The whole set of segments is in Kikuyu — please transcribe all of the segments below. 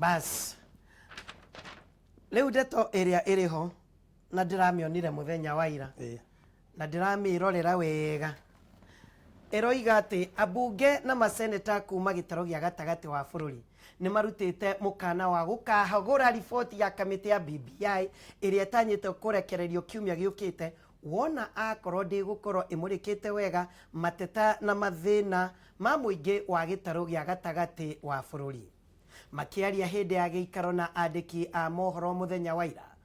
Bas, rĩu ndeto ĩrĩa ĩrĩ ho na ndĩramĩonire mũthenya wa ira na ndĩramĩrorera wega, ĩroiga atĩ ambunge na maseneta kuma gĩtarũ gĩa gatagatĩ wa bũrũri nĩ marutĩte mũkana wa gũkahagũra riboti ya kamĩtĩ ya BBI ĩrĩa ĩtanyĩte kũrekererio kiumia gĩũkĩte, wona akorwo ndĩgũkorwo ĩmũrĩkĩte wega mateta na mathĩna ma mũingĩ wa gĩtarũ gĩa gatagatĩ wa bũrũri. Makĩaria hĩndĩ ya gĩikaro na andĩki a mohoro mũthenya wa ira,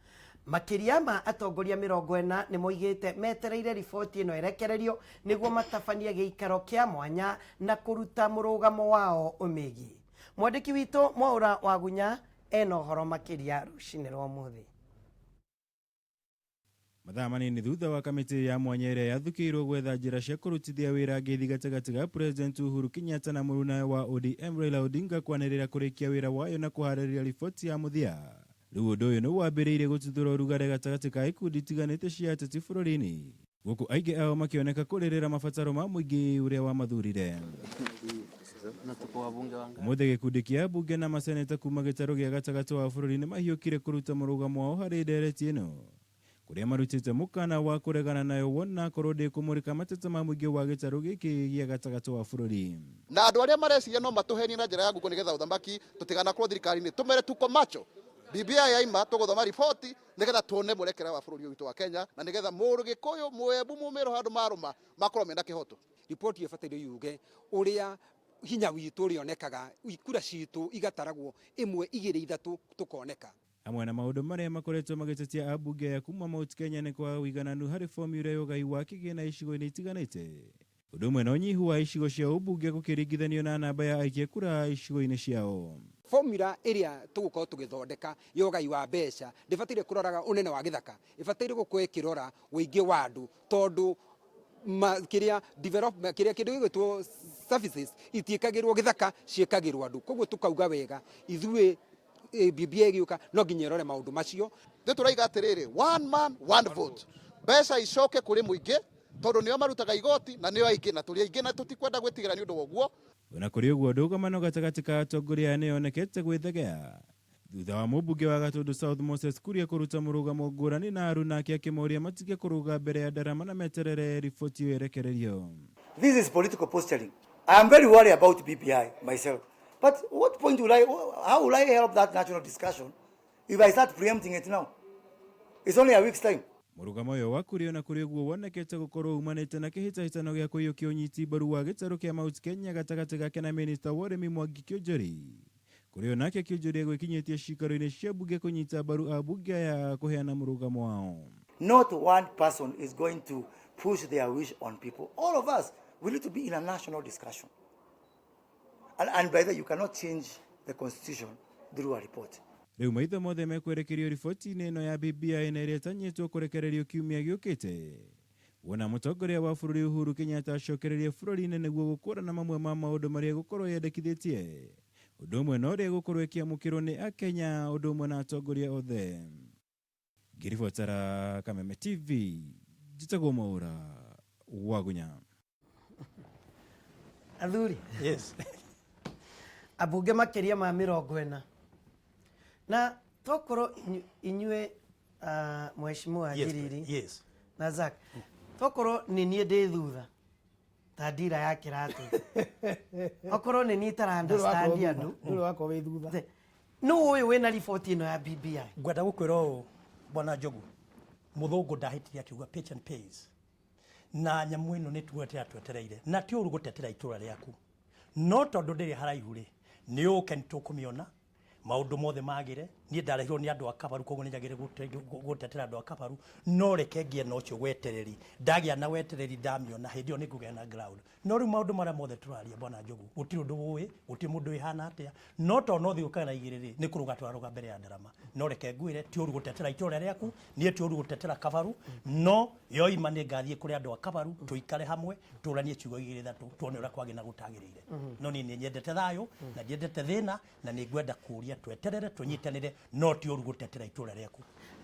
makĩria ma atongoria 40 nĩ moigĩte metereire riboti ĩno ĩrekererio nĩguo matabanie gĩikaro kĩa mwanya na kũruta mũrũgamo wao ũmĩgiĩ. Mwandĩki witũ Mwaũra Wagunya ena ũhoro makĩria rũcinĩ rwa ũmũthĩ. Mathaa manini thutha wa kamĩtĩ ya mwanya ĩrĩa yathukĩirwo gwetha njĩra cia kũrutithia wĩra ngeithi gatagatĩ ga President Uhuru Kenyatta na mũrunawe wa ODM Raila Odinga kwanĩrĩra kũrĩkia wĩra wayo na kũharĩrĩria riboti ya mũthia. Rĩu ũndũ ũyũ nĩ wambĩrĩirie gũtuthũra ũrugarĩ gatagatĩ ka ikundi itiganĩte cia ateti bũrũri-inĩ, gũkũ aingĩ ao makĩoneka kũrĩrĩra mabataro ma mũingĩ ũrĩa wamathurire. Ũmũthĩ gĩkundi kĩa ambunge na maseneta kuma gĩtarũ gĩa gatagatĩ wa bũrũri nĩ mahiũkire kũruta mũrũgamo wao harĩ ndereti ĩno, kũrĩa marutĩte mũkana wa kũregana nayo wona akorwo ndĩkũmũrĩka mateta ma mũingĩ wa gĩtarũ gĩkĩ gĩa gatagatĩ wa bũrũri. Na andũ arĩa mareciria no matũhenie na njĩra ya Google nĩgetha ũthamaki tũtiganakorwo thirikari-inĩ, tũmere tuko macho. BBI yaima tũgũthoma riboti nĩgetha tuone mwerekera wa bũrũri ũyũ witũ wa Kenya, na nĩgetha Mũgĩkũyũ, Mũembu, Mũmĩrũ handũ marũma makorwo mena kĩhoto. Riboti ĩyo ĩbataire yuge ũrĩa hinya witũ ũrĩonekaga, ikura citũ igataragwo ĩmwe, igĩrĩ, ithatũ tũkoneka. Hamwe na maũndũ marĩa makoretwo magĩtetia ambunge aya kuma Mount Kenya nĩ kwaga ũigananu harĩ formula ya ũgai wa kĩgĩna icigo-inĩ itiganĩte, ũndũ ũmwe na ũnyihu wa icigo cia ũmbunge gũkĩringithanio na namba ya aikia kura icigo-inĩ ciao. Formula ĩrĩa tũgũkorwo tũgĩthondeka ya ũgai wa mbeca ndĩbataire kũroraga ũnene wa gĩthaka, ĩbataire gũkorwo ĩkĩrora ũingĩ wa andũ, tondũ kĩrĩa development, kĩrĩa kĩndũ gĩgwĩtwo services itiĩkagĩrwo gĩthaka, ciĩkagĩrwo andũ. Koguo tũkauga wega ithuĩ BBI ĩgĩũka no nginya ĩrore maũndũ macio. Ithuĩ tũraiga atĩrĩrĩ, one man one vote, mbeca icoke kũrĩ mũingĩ tondũ nĩo marutaga igoti na nĩo aingĩ na tũrĩ aingĩ na tũtikwenda gwĩtigĩra nĩ ũndũ wa ũguo. Ona kũrĩ ũguo, ndũgamano gatagatĩ ka atongoria aya nĩyonekete gwĩthegea thutha wa mũmbunge wa Gatundu South Moses Kuria kũruta mũrũgamo ngũrani na aruna ake akĩmoria matige kũrũga mbere ya ndarama na meterere riboti ĩyo ĩrekererio. This is political posturing. I am very worried about BBI myself. But what point will I, how will I help that national discussion if I start preempting it now? It's only a week's time. Mũrũgamo ũyũ wa Kuria ona kũrĩ ũguo wonekete gũkorwo umanĩte na kĩhĩtahĩtano gĩa kũiyũkia ũnyiti mbaru wa gĩtarũ kĩa Mount Kenya gatagatĩ gake na minista wa ũrĩmi Mwangi Kĩũnjũri, kũrĩ onake Kĩũnjũri egwĩkinyĩtie ciikaro-inĩ cia mbunge kũnyita mbaru ambunge aya kũheana mũrũgamo wao. Not one person is going to push their wish on people. All of us, we need to be in a national discussion. And by the way, you cannot change the constitution through a report. Rĩu maitho mothe mekwerekerio riboti-inĩ ĩno ya BBI na ĩrĩa ĩtanyĩtwo kũrekererio kiumia gĩũkĩte, wona mũtongoria wa bũrũri Uhuru Kenyatta acokererie bũrũri-inĩ nĩguo gũkũrana mamwe ma maũndũ marĩa gũkorwo yendekithĩtie, ũndũ ũmwe na ũrĩa gũkorwo ĩkĩamũkĩrwo nĩ Akenya ũndũ ũmwe na atongoria othe. Ngĩribotera Kameme TV, njĩtagwo Mwaũra Wagunya. Athuri. Yes. Ambunge makĩria ma 40 na tokorwo inyuĩ, mheshimiwa Njiriri na Zack, tokorwo nĩ niĩ ndĩ thutha ta ndira ya kĩratũ, okorwo nĩ niĩ itara understand andũ. Ndũrĩ wakorwo wĩ thutha. Nũ ũyũ wĩna riboti ĩno ya BBI? Ngwenda gũkwĩra ũũ, bwana Njogu, mũthũngũ ndahĩtirie akiuga patience pays, na nyamũ ĩno nĩ tweterera twetereire, na ti ũru gũtetera itũra rĩaku, no tondũ ndĩrĩ haraihu rĩ, nĩ ũke nĩ tũkũmĩona maũndũ mothe magĩre. Niĩ ndarehirwo nĩ andũ a Kabaru, koguo nĩ njagĩrĩire gũtetera andũ a Kabaru, no reke ngĩe na ũcio wetereri. Ndagĩa na wetereri ndamĩona, hĩndĩ ĩyo nĩ ngũgĩa na ground. No rĩu maũndũ marĩa mothe tũraria, bwana Njogu, gũtirĩ ũndũ ũĩ, gũtirĩ mũndũ ĩhana atĩa, no tondũ no thikũ kana igĩrĩ rĩ, nĩ kũrũga tũrarũga mbere ya ndarama. No reke ngwĩre, ti ũru gũtetera itũra rĩaku, niĩ ti ũru gũtetera Kabaru, no yoima nĩ ngathiĩ kũrĩ andũ a Kabaru, tũikare hamwe, tũranie ciugo igĩrĩ ithatũ, tuone ũrĩa kwagĩ na gũtagĩrĩire. No niĩ nĩ nyendete thayũ na ndiendete thĩna, na nĩ ngwenda kũria tweterere tũnyitanĩre, no ti ũru gũtetera itũra rĩaku.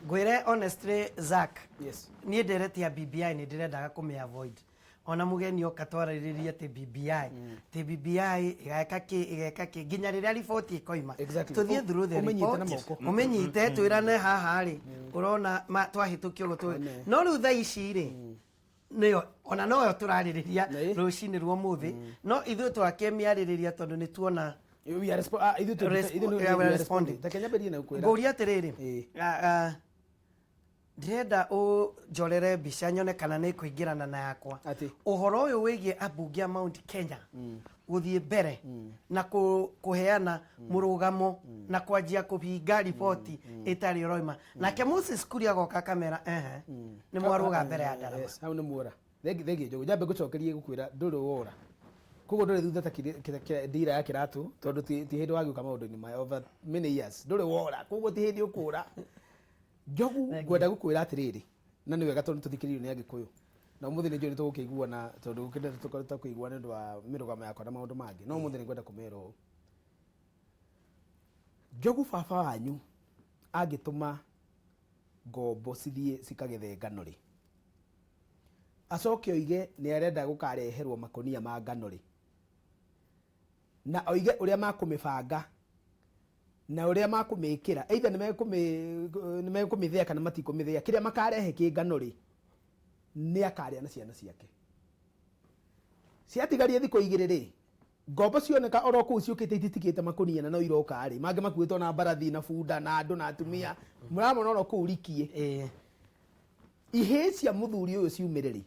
Ngwĩre honestly, Zack, Yes. niĩ ndereti ya BBI nĩ ndĩrendaga kũmĩ avoid. Ona mũgeni oka twarĩrĩria atĩ BBI, atĩ BBI ĩgeka kĩ, ĩgeka kĩ, nginya rĩrĩa riboti ĩkoima. Tũthiĩ through the Ũmĩnyite na report, moko. ũmĩnyite twĩrane haha rĩ, ũrona twahĩtũkia ũguo no rĩu thaa ici rĩ, nĩyo ona noyo tũrarĩrĩria rũcinĩ rwa ũmũthĩ, no ithuĩ twakĩmĩarĩrĩria tondũ nĩ tuona We are ithuĩ ithuĩ yeah, we are we are responding. responding. Reke nyambĩrĩrie na gũkwĩra. Ngũria atĩrĩrĩ, ndĩrenda ũnjorere mbica nyone kana nĩ kũingĩrana na yakwa. Atĩ? Ũhoro ũyũ wĩgiĩ ambunge a Mount Kenya gũthiĩ mbere na kũheana mũrũgamo na kwanjia kũhinga riboti ĩtarĩ ũroima, nake Moses Kuria agoka akamera ehe nĩ mwarũga mbere ya ndarama. Yes, hau nĩ muora. Thengi Njogu. Njambe ngũcokerie gũkwĩra ndũrĩ wora, koguo ndũrĩ thutha ta ndira ya kĩratũ, tondũ ti hĩndĩ wagĩũka maũndũ-inĩ maya over many years, ndũrĩ wora, koguo ti hĩndĩ ũkũra. Njogu, ngwenda gũkwĩra atĩrĩrĩ, na nĩ wega tondũ tũthikĩrĩirio nĩ Agĩkũyũ, na ũmũthĩ nĩ njũĩ nĩ tũgũkĩiguana, tondũ gũkĩndĩ tũkoretwo kũiguana nĩ ũndũ wa mĩrũgamo yakwa na maũndũ mangĩ, no ũmũthĩ nĩ ngwenda kũmera ũũ. Njogu, baba wanyu angĩtũma ngombo cithiĩ cikagethe ngano rĩ, acoke oige nĩ arenda gũkareherwo makũnia ma ngano rĩ, na oige ũrĩa makũmĩbanga na ũrĩa makũmĩkĩra, either nĩ mekũmĩthĩa kana matikũmĩthĩa, kĩrĩa makarehe kĩ ngano rĩ, nĩ akarĩa na ciana ciake. Ciatigarie thikũ igĩrĩ rĩ, ngombo cioneka oro kũu ciũkĩte ititikĩte makũnia na no iroka rĩ, mangĩ makuĩtwo na mbarathi na bunda na andũ na atumia, mũramona oro kũu rikie. Ihĩĩ cia mũthuri ũyũ ciumĩre rĩ,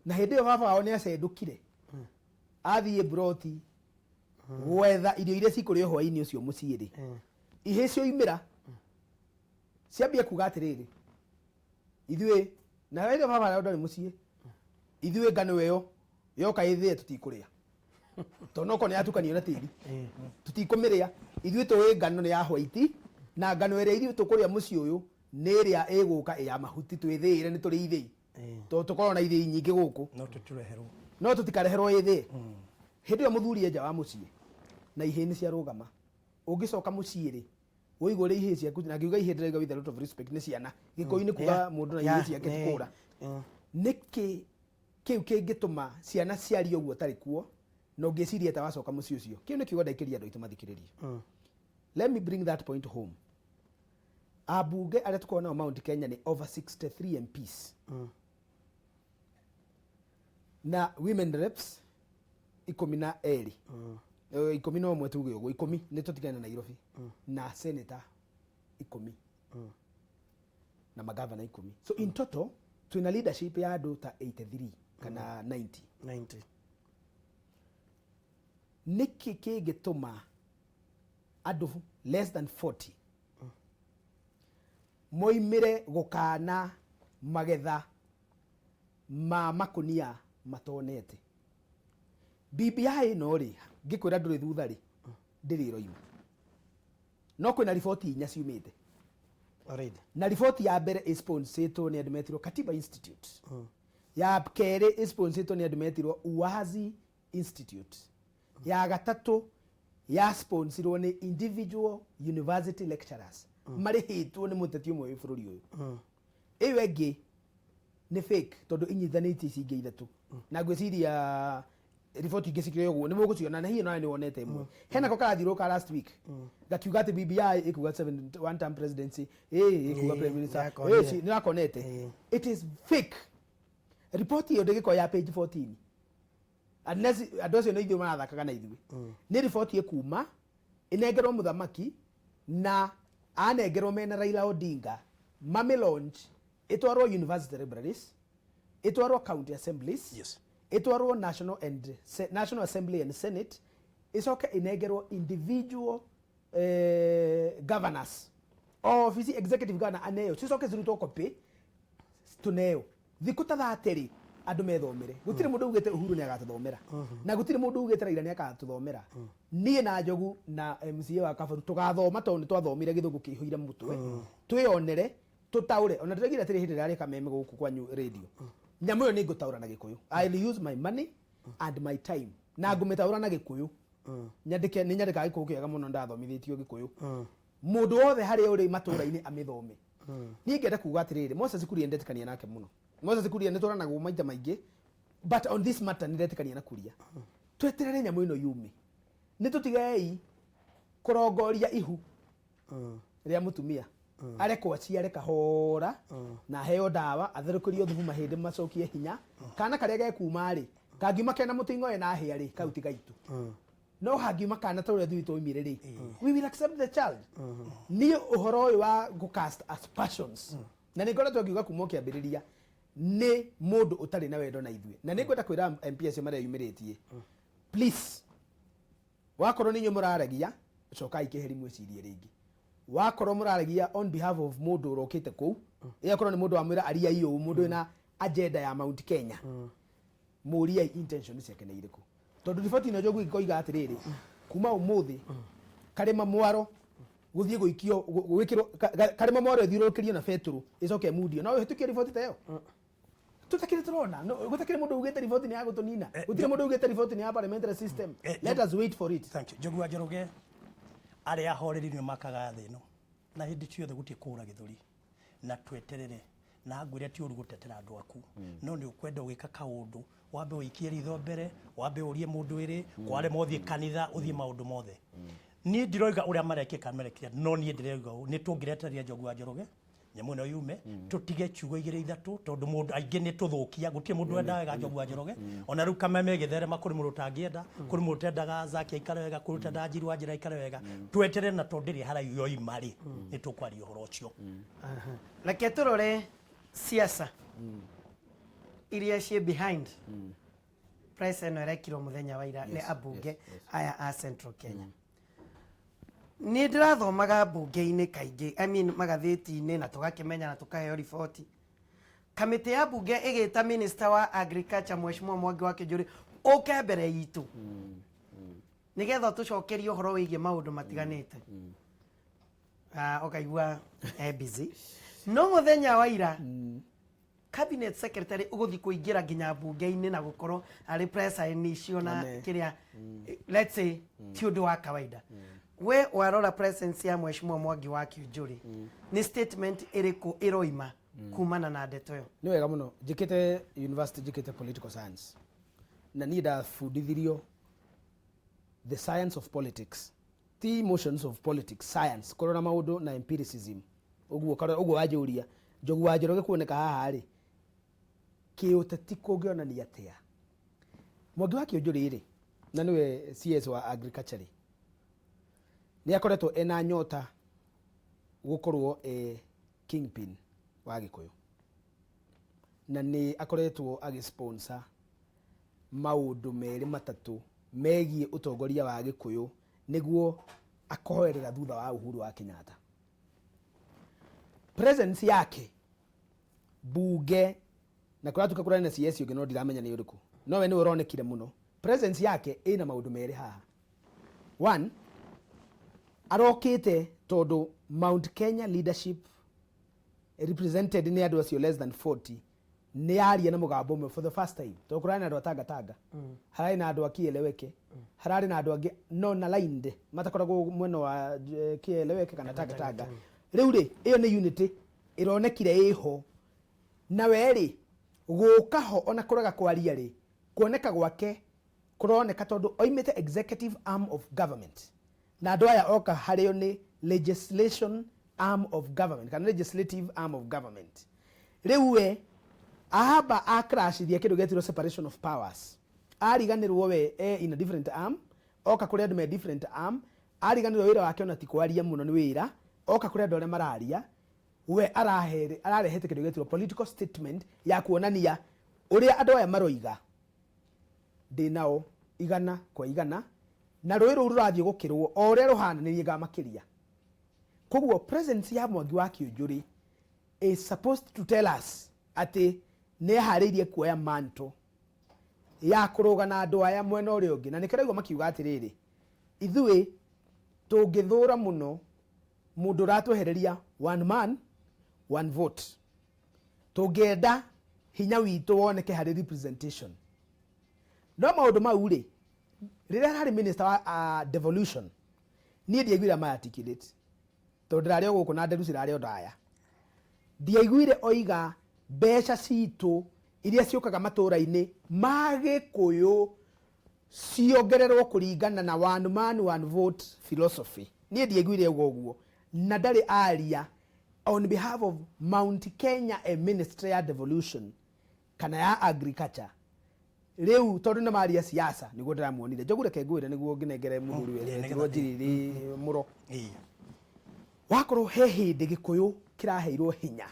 na hĩndĩ ĩyo baba wao nĩ acendũkire athiĩ mburoti gwetha irio iria cikũrĩo hwaĩ-inĩ ũcio mũciĩ rĩ, ihĩĩ cioimĩra ciambia kuga atĩrĩrĩ, ithuĩ na hĩndĩ ĩyo baba wao ndarĩ mũciĩ, ithuĩ ngano ĩyo yoka ĩthĩe tũtikũrĩa, tondũ no korwo nĩ yatukanio na tĩri, tũtikũmĩrĩa. Ithuĩ tũĩ ngano nĩ ya white, na ngano ĩrĩa ithuĩ tũkũrĩa mũciĩ ũyũ nĩ ĩrĩa ĩgũka ĩ ya mahuti, twĩthĩĩre, nĩ tũrĩ ithĩi, tondũ tũkoragwo na ithĩi nyingĩ gũkũ. No tũtireherwo. No tũtikareherwo ĩthĩe. Hĩndĩ ĩyo mũthuri enja wa mũciĩ na ihĩĩ nĩ ciarũgama, ũngĩcoka mũciĩ rĩ, ũigũre ihĩĩ ciaku, na ngiuga ihĩĩ ndĩrauga with a lot of respect, nĩ ciana. Gĩkũyũ nĩ kuga mũndũ na ihĩĩ ciake ti kũra. Nĩkĩ kĩu kĩngĩtũma ciana ciarie ũguo ũtarĩ kuo, na ũngĩciria ta wacoka mũciĩ ũcio? Kĩu nĩ kiugo ndaikĩria andũ aitũ mathikĩrĩrie. Let me bring that point home. Ambunge arĩa tũkoragwo nao Mount Kenya nĩ over 63 MPs na women reps 12, 11, tuge ũguo 10, nĩ tũtigane na Nairobi, na senator 10 na magavana 10. So in total twĩna leadership ya andũ ta 83 kana 90. 90. Nĩkĩ kĩngĩtũma andũ less than 40 moimĩre gũkana magetha ma makũnia matonete? BBI ĩno rĩ, ngĩkwĩra ndũrĩ thutha rĩ, ndĩrĩ ĩroima, no kwĩna riboti inya ciumĩte. Already. Na riboti ya mbere ĩsponsetwo nĩ andũ metirwo Katiba Institute, ya kerĩ ĩsponsetwo nĩ andũ metirwo Uwazi Institute, ya gatatũ ya sponsirwo nĩ individual university lecturers marĩhĩtwo nĩ mũteti ũmwe wĩ bũrũri ũyũ. Ĩyo ĩngĩ nĩ fake, tondũ inyitithanĩtie ici ingĩ ithatũ, na ngwĩciria riboti ingĩ cikĩrĩ ũguo nĩ mũgũciona, na hihi nawe nĩ wonete ĩmwe. Hena ko karathiũrũrũka last week gakiuga atĩ BBI ĩkuga seven one term presidency, ĩkuga prime minister. Nĩrakonire. Nĩ rakonete. It is fake. Riboti ĩyo ndĩgĩkorwo ya page 14 unless andũ acio nĩ ithuĩ marathakaga na ithuĩ. Nĩ riboti ĩkuma ĩnengerwo mũthamaki, na anengerwo mena Raila Odinga mami launch, ĩtwarwo university libraries, ĩtwarwo county assemblies, ĩtwarwo National Assembly and Senate, ĩcoke ĩnengerwo individual governors o office, executive governor aneo, cicoke cirutwo copy tuneo thikũ ta 30 andũ methomere. Gũtirĩ mũndũ ugĩte Uhuru nĩ agatũthomera, na gũtirĩ mũndũ ugĩte Raila nĩ agatũthomera. Niĩ na Njogu na MCA wa Kabaru tũgathoma tondũ nĩ twathomire gĩthũngũ kĩihũire mũtwe, twĩonere, tũtaũre. Ona ndĩraigire atĩrĩ, hĩndĩ ĩrĩa arĩ kameme gũkũ kwanyu radio, nyamũ ĩyo nĩ ngũtaũra na Gĩkũyũ. I'll use my money and my time na ngũmĩtaũra na Gĩkũyũ, nyandĩke. Nĩ nyandĩkaga Gĩkũyũ kĩega mũno, ndathomithĩtio Gĩkũyũ. Mũndũ wothe harĩa ũrĩ matũũra-inĩ amĩthome. Niĩ ngenda kuga atĩrĩrĩ, Moses Kuria ndetĩkania nake mũno. Moses Kuria nĩ twaranagwo maita maingĩ, but on this matter nĩ ndetĩkania na Kuria. Tweterere nyamũ ĩno yume, nĩ tũtigei kũrongoria ihu rĩa mũtumia. Arekwo aciare kahora na aheo ndawa, atherũkĩrio thubu mahĩndĩ macokie hinya. Kana karĩa gekuma rĩ, kangiuma kena mũting'oe na hĩa rĩ, kau ti gaitũ. No hangiuma kana ta ũrĩa ithuĩ twoimire rĩ, we will accept the child. Niĩ ũhoro ũyũ wa gũ cast aspersions, na nĩ ngoretwo ngiuga kuma o kĩambĩrĩria, nĩ mũndũ ũtarĩ na wendo na ithuĩ. Na nĩ ngwenda kwĩra MP acio mareyumĩrĩtie, please, wakorwo nĩ inyuĩ mũraragia, cokai keheri mwĩcirie rĩngĩ. Wakorwo mũraragia on behalf of mũndũ ũrokĩte kũu, ĩgakorwo nĩ mũndũ wamwĩra ariai ũũ, mũndũ wĩna agenda ya Mount Kenya, mũriai intention ciake nĩ irĩkũ. Tondũ riboti ĩno Njogu ĩkoiga atĩrĩrĩ, kuma ũmũthĩ karĩma mwaro gũthiĩ gũikio gwĩkĩrwo karĩma mwaro ĩthiũrũrũkĩrio na betũrũ ĩcoke ĩmundio. No ũhĩtũkie riboti ta ĩyo? Tũtakĩrĩ tũrona no, gũtakĩrĩ mũndũ ugĩte riboti nĩ ya gũtũnina, gũtirĩ mũndũ ugĩte riboti nĩ ya parliamentary system. Let us wait for it. Thank you. Njogu wa Njoroge, arĩa ahoreri nĩo makaga thĩ ĩno, na hĩndĩ ciothe gũtirĩ kũhũra gĩthũri, na tweterere. Na ngwĩre ti ũru gũtetera andũ aku, no nĩ ũkwenda ũgĩka kaũndũ wambe ũikie ritho mbere, wambe ũrie mũndũ ĩrĩ kwarema, ũthiĩ kanitha, ũthiĩ maũndũ mothe. Niĩ ndiroiga ũrĩa marekĩka merekire, no niĩ ndĩroiga ũũ, nĩ tũngĩretereria Njogu wa Njoroge nyamũ ĩno yume, tũtige ciugo igĩrĩ ithatũ, tondũ mũndũ aingĩ nĩ tũthũkia. Gũtirĩ mũndũ wendaga wega Njogu wa Njoroge. Ona rĩu kameme ĩgĩtherema, kũrĩ mũndũ ũtangĩenda, kũrĩ mũndũ ũtendaga Zaki aikare wega, kũrĩ ũtendaga Njiru wa Njĩra aikare wega. Tweterere, na tondũ ndĩrĩ haraihu yoima rĩ, nĩ tũkwaria ũhoro ũcio. Reke tũrore siasa iria ciĩ behind press ĩno ĩrekirwo mũthenya wa ira nĩ ambunge aya a Central Kenya. Niĩ ndĩrathomaga mbunge-inĩ kaingĩ, I mean magathĩti-inĩ, na tũgakĩmenya na tũkaheo riboti, kamĩtĩ ya mbunge ĩgĩta minister wa agriculture, Mheshimiwa Mwangi wa Kĩnjũri, ũke mbere itũ nĩgetha tũcokerie ũhoro wĩgiĩ maũndũ matiganĩte. Ah, ũkaigua e busy. No mũthenya wa ira cabinet secretary ũgũthiĩ kũingĩra nginya mbunge-inĩ na gũkorwo arĩ press-inĩ icio na Ame. kĩrĩa, let's say, ti ũndũ wa kawaida. We warora presence ya Mheshimiwa Mwangi wa Kĩũnjũrĩ, nĩ statement ĩrĩkũ ĩroima kumana na ndeto ĩyo? Nĩ wega mũno. Njĩkĩte university, njĩkĩte political science, na niĩ ndabundithirio the science of politics, ti emotions of politics, science, kũrora maũndũ na empiricism. Ũguo ũguo wanjũria, Njogu wa Njoroge kuoneka haha rĩ, kĩũteti kũngĩonania atĩa? Mwangi wa Kĩũnjũrĩ rĩ, na nĩwe CS wa agriculture rĩ, nĩ akoretwo ena nyota gũkorwo e kingpin wa Gĩkũyũ, na nĩ akoretwo agĩ-sponsor maũndũ merĩ matatũ megiĩ ũtongoria wa Gĩkũyũ nĩguo akoherera thutha wa Uhuru wa Kenyatta. Presence yake bunge, na kũratuĩka kũrarĩ na CS ũngĩ no ndiramenya nĩ ũrĩkũ, no we nĩwe ũronekire mũno. Presence yake ĩna maũndũ merĩ haha. One, arokĩte tondũ Mount Kenya leadership represented nĩ andũ acio less than 40 nĩ yaria na mũgambo ũmwe for the first time, tondũ kũrarĩ na andũ a Tangatanga, hararĩ na andũ a Kieleweke, hararĩ na andũ angĩ non aligned matakoragwo mwena wa Kieleweke kana Tangatanga. Rĩu rĩ, ĩyo nĩ unity ĩronekire ĩho. Na we rĩ, gũka ho ona kũrega kwaria rĩ, kuoneka gwake kũroneka tondũ oimĩte executive arm of government, na andũ aya oka harĩo nĩ legislation arm of government kana legislative arm of government. Rĩu we ahamba acrashithia kĩndũ gĩetirwo separation of powers, ariganĩrwo we e in a different arm, oka kũrĩ andũ me different arm, ariganĩrwo wĩra wake ona ti kwaria mũno, nĩ wĩra oka kũrĩ andũ arĩa mararia. We ararehete kĩndũ gĩetirwo political statement ya kuonania ũrĩa andũ aya maroiga ndĩ nao 100%, na rũĩ rũu rũrathiĩ gũkĩrwo o ũrĩa rũhana nĩ niĩ ngamakĩria. Koguo presence ya Mwangi wa Kĩũnjũrĩ is supposed to tell us atĩ nĩ eharĩirie kuoya mantle ya kũrũga na andũ aya mwena ũrĩa ũngĩ. Na nĩkĩo ndaigua makiuga atĩrĩrĩ, ithuĩ tũngĩthũra mũno mũndũ ũratwehereria one man one vote, tũngĩenda hinya witũ woneke harĩ representation. No maũndũ mau rĩ, rĩrĩa ararĩ minister wa devolution, niĩ ndiaiguire ma articulate, tondũ ndĩrarĩ o gũkũ na nderu cirarĩ o ndaya. Ndiaiguire oiga Mbeca citũ iria ciũkaga matũra-inĩ ma Gĩkũyũ ciongererwo kũringana na one man one vote philosophy. Niĩ ndiaiguire auga ũguo na ndarĩ aria on behalf of Mount Kenya e ministry ya devolution kana ya agriculture. Rĩu tondũ nĩ maria siasa nĩguo ndĩramuonire. Njogu, reke ngwĩre nĩguo ngĩnengere mũthuri wetirwo Njiriri mũro. Wakorwo he hĩndĩ Gĩkũyũ kĩraheirwo hinya,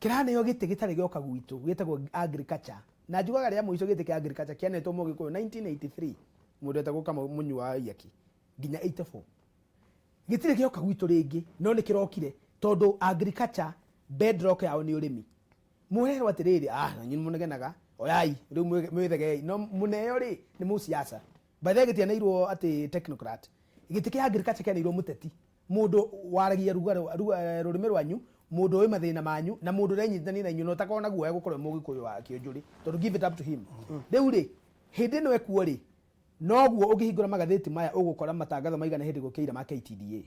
kĩraneo gĩtĩ gĩtarĩ gĩoka gwitũ gĩtagwo agriculture, na njugaga rĩa mũico gĩtĩ kĩa agriculture kĩanetwo Mũgĩkũyũ 1983, mũndũ etagwo Kamau Mũnyua wa Waiyaki, nginya 84 gĩtirĩ gĩoka gwitũ rĩngĩ, no nĩ kĩrokire tondũ agriculture bedrock yao nĩ ũrĩmi. Mũrerwo atĩrĩrĩ, ah, na inyuĩ nĩmũnegenaga, oyai rĩu mwĩthegei, no mũneo rĩ nĩ mũciaca. By the way, gĩtianeirwo atĩ technocrat, gĩtĩ kĩa agriculture kĩaneirwo mũteti, mũndũ waragia rũrĩmĩ rwanyu, mũndũ ũĩ mathĩna manyu, na mũndũ ũrenyitithania na inyuĩ na ũtakoragwo na guoya gũkorwo Mũgĩkũyũ wa kĩũnjũrĩ, tondũ give it up to him. Rĩu rĩ, hĩndĩ ĩno ekuo rĩ, noguo ũngĩhingũra magathĩti maya ũgũkora matangatho maigana hĩndĩ gũkĩira ma KTDA,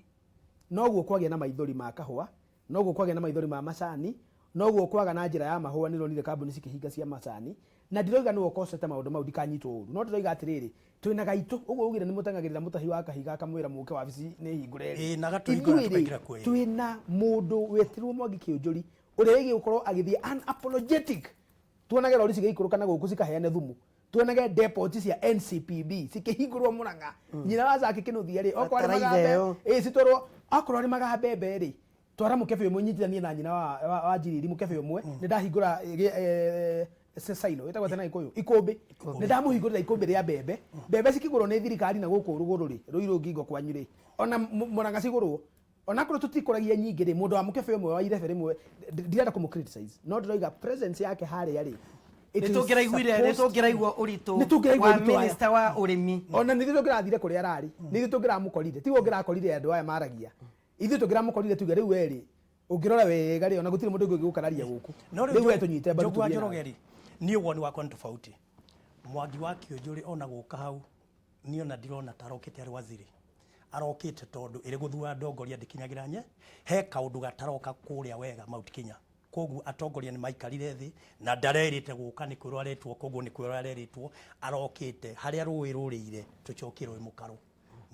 noguo kwagĩa na maithori ma kahũa, noguo kwagĩa na maithori ma macani, noguo kwaga na njĩra ya mahũa. Nĩronire kambuni cikĩhinga cia macani, na ndiroiga nĩwe ũkocete maũndũ mau, ndikanyitwo ũru, no ndĩroiga atĩrĩrĩ, twĩna gaitũ ũguo ugire nĩ mũteng'agĩrĩra mũtahi wa kahiga akamwĩra mũke wabici nĩ hingũre rĩ. Ĩĩ, na agatũhingũra Ithuĩ rĩ, tũkaingĩra kuo, ĩĩ. Twĩna mũndũ wetirwo Mwangi Kĩũnjũri ũrĩa wĩgiĩ gũkorwo agĩthiĩ unapologetic. Tuonage rori cigĩikũrũka na gũkũ cikaheane thumu, tuonage depot cia NCPB cikĩhingũrwo Mũrang'a, nyina wa Zaki Kĩnuthia rĩ, okorwo arĩ Bataraitha magambe ĩyo. ĩ citwarwo, okorwo arĩ magambe mbembe rĩ, twara mũkebe ũmwe, nyitithanie na nyina wa Njiriri mũkebe ũmwe. Nĩ ndahingũra silo ĩtagwo atĩa na Gĩkũyũ? Ikũmbĩ. Nĩ ndamũhingũrĩra ikũmbĩ rĩa mbembe. Mbembe cikĩgũrwo nĩ thirikari na gũkũ rũgũrũ rĩ, Rũirũ ngingo kwanyu rĩ, ona Mũrang'a cigũrwo, onakorwo tũtikũragia nyingĩ rĩ, mũndũ wa mũkebe ũmwe wa irebe rĩmwe, ndirenda kũmũ criticize, no ndĩroiga presence yake harĩa rĩ, it nĩ is tũngĩraiguire nĩ tũngĩraigua ũritũ Nĩ tũngĩraigua wa ũritũ wa- minister wa ũrĩmi. Ona nĩ ithuĩ tũngĩrathire kũrĩa ararĩ, nĩ ithuĩ tũngĩramũkorire, tiwe ũngĩrakorire andũ aya maragia, ithuĩ tũngĩramũkorire tuge rĩu werĩ ũngĩrora wega rĩ, ona gũtirĩ mũndũ ũngĩ ũngĩgũkararia gũkũ. No rĩu we tũnyite mbaru Njogu wa tũthiĩ nawe. Njoroge rĩ, niĩ woni wakwa nĩ tofauti. Mwangi wa Kĩũnjũrĩ ona gũka hau, niĩ ona ndirona ta arokĩte arĩ waziri, arokĩte tondũ ĩrĩ gũthura ndongoria ndĩkinyagĩra nye he kaũndũ gataroka kũrĩa wega Mount Kenya. Koguo atongoria nĩ maikarire thĩ na ndarerĩte gũka, nĩ kwĩrwo aretwo, koguo nĩ kwĩrwo arerĩtwo arokĩte harĩa rũĩ rũrĩire tũcokie rũĩ mũkaro,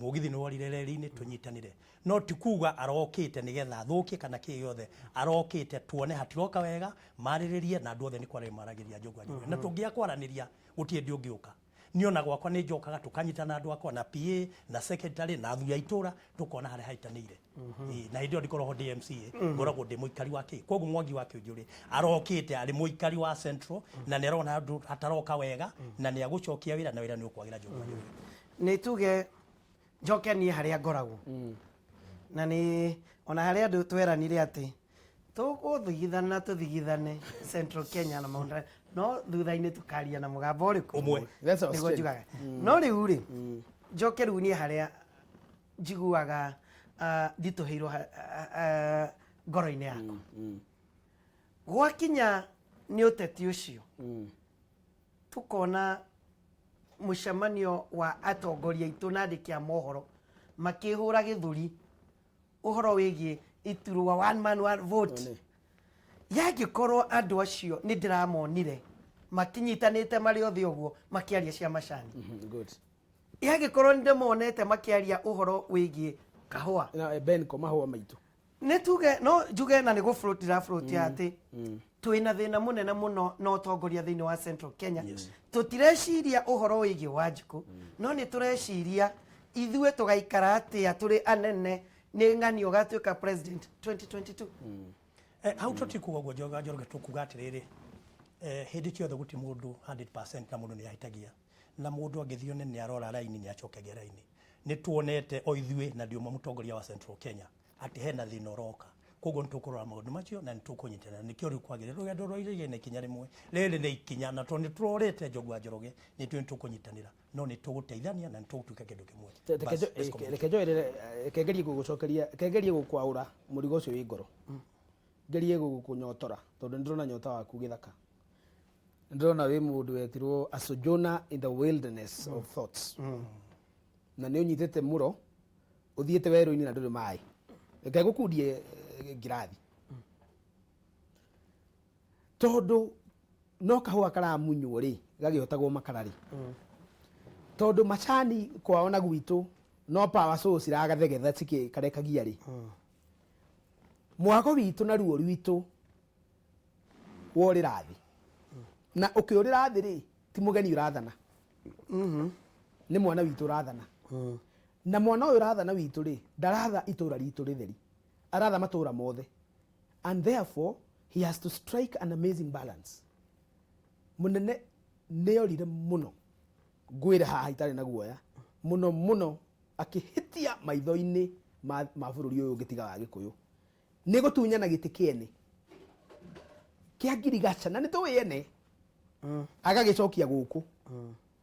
mũgithi nĩ worire reri-inĩ, tũnyitanĩre. No ti kuga arokĩte nĩgetha athũkie kana kĩ gĩothe, arokĩte tuone hatiroka wega, marĩrĩrie na andũ othe. Nĩ kwarĩria maragĩria Njogu wa Njoroge, na tũngĩaga kwaranĩria gũtirĩ hĩndĩ ũngĩũka. Niĩ ona gwakwa nĩ njokaga tũkanyitana na andũ akwa na PA na secretary na athuri a itũra, tũkona harĩa haitanĩire. Ĩĩ, na hĩndĩ ĩyo ndikoragwo ndĩ MCA, ngoragwo ndĩ mũikari wa kĩ. Koguo Mwangi wa Kĩũnjũrĩ arokĩte arĩ mũikari wa Central na nĩ arona handũ hataroka wega na nĩ agũcokia wĩra na wĩra nĩ ũkwagĩra, Njogu wa Njoroge. Nĩ tuge njoke niĩ harĩa ngoragwo na nĩ ona harĩa andũ tweranire atĩ tũgũthigithana, tũthigithane Central Kenya na maũndũ, no thutha-inĩ tũkaria na mũgambo ũrĩkũ? Ũmwe. That's our nĩguo strength. njugaga. No rĩu rĩ, njoke rĩu niĩ harĩa njiguaga nditũhĩirwo ngoro-inĩ yakwa gwakinya nĩ ũteti ũcio, tukona mũcemanio wa atongoria aitũ na andĩki a mohoro makĩhũra gĩthũri ũhoro wĩgiĩ iturwa one man one vote. Yangĩkorwo andũ acio nĩ ndĩramonire makinyitanĩte marĩ othe ũguo makĩaria cia macani, Good. Yangĩkorwo nĩ ndĩmonete makĩaria ũhoro wĩgiĩ kahũa, Na Benko mahũa maitũ. Nĩ tuge no njuge na nĩ gũ float ndĩra float atĩ twĩna thĩna mũnene mũno na ũtongoria thĩinĩ wa Central Kenya. Tũtireciria ũhoro wĩgiĩ Wanjikũ, no nĩ tũreciria ithuĩ tũgaikara atĩa tũrĩ anene nĩ ng'ani ũgatuĩka president 2022. Hau tũtikuga ũguo, Njogu wa Njoroge, tũkuga atĩrĩrĩ, hĩndĩ ciothe gũtirĩ mũndũ 100% na mũndũ nĩ ahĩtagia, na mũndũ angĩthiĩ one nĩ arora raini nĩ acokagia raini. Nĩ tuonete o ithuĩ na ndi ũmwe mũtongoria wa Central Kenya atĩ hena thĩna ũroka, koguo nĩ tũkũrora maũndũ macio na nĩ tũkũnyitanĩra. Nĩkĩo rĩu kwagĩrĩire rũgendo rwa iria na ikinya rĩmwe rĩrĩ nĩ ikinya, na tondũ nĩ tũrorĩte Njogu wa Njoroge, nĩ tũĩ nĩ tũkũnyitanĩra, no nĩ tũgũteithania na nĩ tũgũtuĩka kĩndũ kĩmwe. Bas, let's complete. Reke njoerere, reke ngerie gũgũcokeria, reke ngerie gũkwaũra mũrigo ũcio wĩ ngoro, ngerie gũkũnyotora tondũ nĩ ndĩrona nyota waku gĩthaka. Nĩ ndĩrona wĩ mũndũ wetirwo a sojourner in the wilderness of thoughts, na nĩ ũnyitĩte mũro ũthiĩte werũ-inĩ na ndũrĩ maĩ. Reke ngũkundie ngirathi. Tondũ no kahũa karamunywo rĩ, gagĩotagwo makara rĩ, tondũ macani kwao na gwitũ no power saw ciragathegetha cikĩkarekagia rĩ, mwago witũ na ruo rwitũ worĩra thĩ. Na ũkĩũrĩra thĩ rĩ, ti mũgeni ũrathana, nĩ mwana witũ ũrathana. Na mwana ũyũ ũrathana witũ rĩ, ndaratha itũra ritũ rĩtheri, aratha matũra mothe, and therefore he has to strike an amazing balance. Mũnene nĩ orire mũno, ngwĩre haha itarĩ na guoya, mũno mũno akĩhĩtia maitho-inĩ ma bũrũri ũyũ ũngĩ tiga wa Gĩkũyũ, nĩ gũtunyana gĩtĩ kĩene kĩa ngirigaca, na nĩ tũĩ ene, agagĩcokia gũkũ,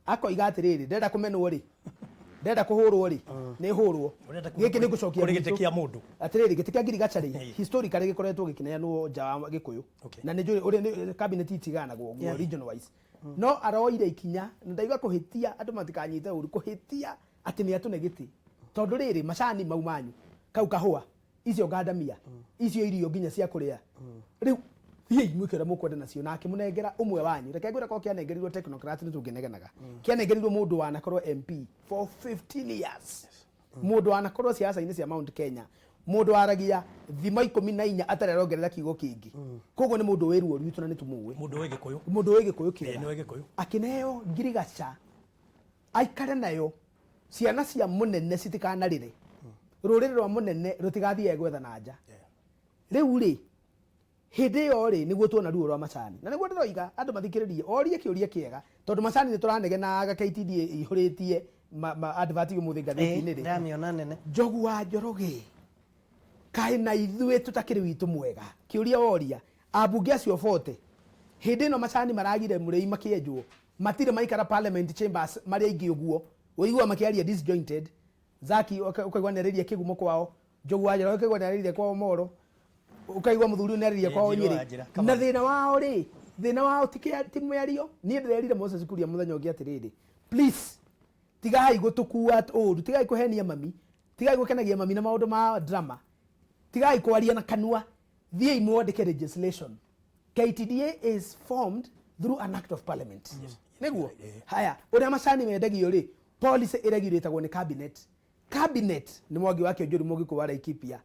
akoiga atĩrĩrĩ, ndenda kũmenwo rĩ, ndenda kũhũrwo rĩ, nĩ hũrwo. Ũrenda gĩkĩ nĩ ngũcokia kũrĩ gĩtĩ gwitũ. Kĩa mũndũ. Atĩrĩrĩ, gĩtĩ kĩa ngirigaca rĩ, historically gĩkoretwo gĩkĩneanwo nja wa Gĩkũyũ. Na nĩ njũĩ ũrĩa cabinet itiganagwo ũguo region wise, no aroire ikinya na ndaiga kũhĩtia, andũ matikanyite ũru, kũhĩtia atĩ nĩ atũne gĩtĩ, tondũ rĩrĩ, macani mau manyu, kau kahũa, icio ngandamia, icio irio nginya cia kũrĩa rĩu, thiĩi mwĩke ũrĩa mũkwenda nacio. Na akĩmũnengera ũmwe wanyu. Reke ngwĩre, korwo kĩanengerirwo technocrat nĩ tũngĩnegenaga. Kĩanengerirwo mũndũ wanakorwo MP for 15 years, mũndũ wanakorwo siasa-inĩ cia Mount Kenya, mũndũ waragia thimo 14 atarĩ arongerera kiugo kĩngĩ. Koguo nĩ mũndũ wĩ ruo rwitũ na nĩ tũmũĩ. Mũndũ wĩ Gĩkũyũ. Mũndũ wĩ Gĩkũyũ Ĩĩ, nĩ kĩega. wĩ Gĩkũyũ. Akĩneo ngirigaca aikare nayo, ciana cia mũnene citikanarĩre, rũrĩrĩ rwa mũnene rũtigathiĩ gwetha na nja. Rĩu rĩ, hĩndĩ ĩyo rĩ, nĩguo tuona ruo rwa macani, na nĩguo ndĩroiga andũ mathikĩrĩrie, orie kĩũria kĩega, tondũ macani nĩ tũranegenaga KTDA ihũrĩtie ma advert ũmũthĩ ngathĩti-inĩ rĩ. Ndamĩona nene. Njogu wa Njoroge, kaĩ na ithuĩ tũtakĩrĩ witũ mwega? Kĩũria woria ambunge acio bote, hĩndĩ ĩno macani maragire mũrĩi makĩenjwo, matirĩ maikara parliament chambers marĩ aingĩ ũguo, ũigua makĩaria disjointed. Zaki ũkaigua nĩarĩria kĩgumo kwao, Njogu wa Njoroge ũkaigua nĩarĩria kwao Moro, ũkaigua mũthuri ũyũ nĩarĩria kwao Njirũ wa Nyĩrĩ. Njĩra, Na Kamau. thĩna wao rĩ, thĩna wao ti mĩario. Niĩ ndĩrerire Moses Kuria mũthenya ũngĩ atĩrĩrĩ, please tigai gũtũkua ũru, tigai kũhenia mami, tigai gũkenagia mami na maũndũ ma drama, tigai kwaria na kanua, thiĩi mwandĩke legislation. KTDA is formed through an act of parliament. Nĩguo haya ũrĩa macani mendagio rĩ, policy ĩregulatagwo nĩ cabinet. Cabinet nĩ Mwangi wa Kĩonjũri, Mũgĩkũyũ wa Laikipia.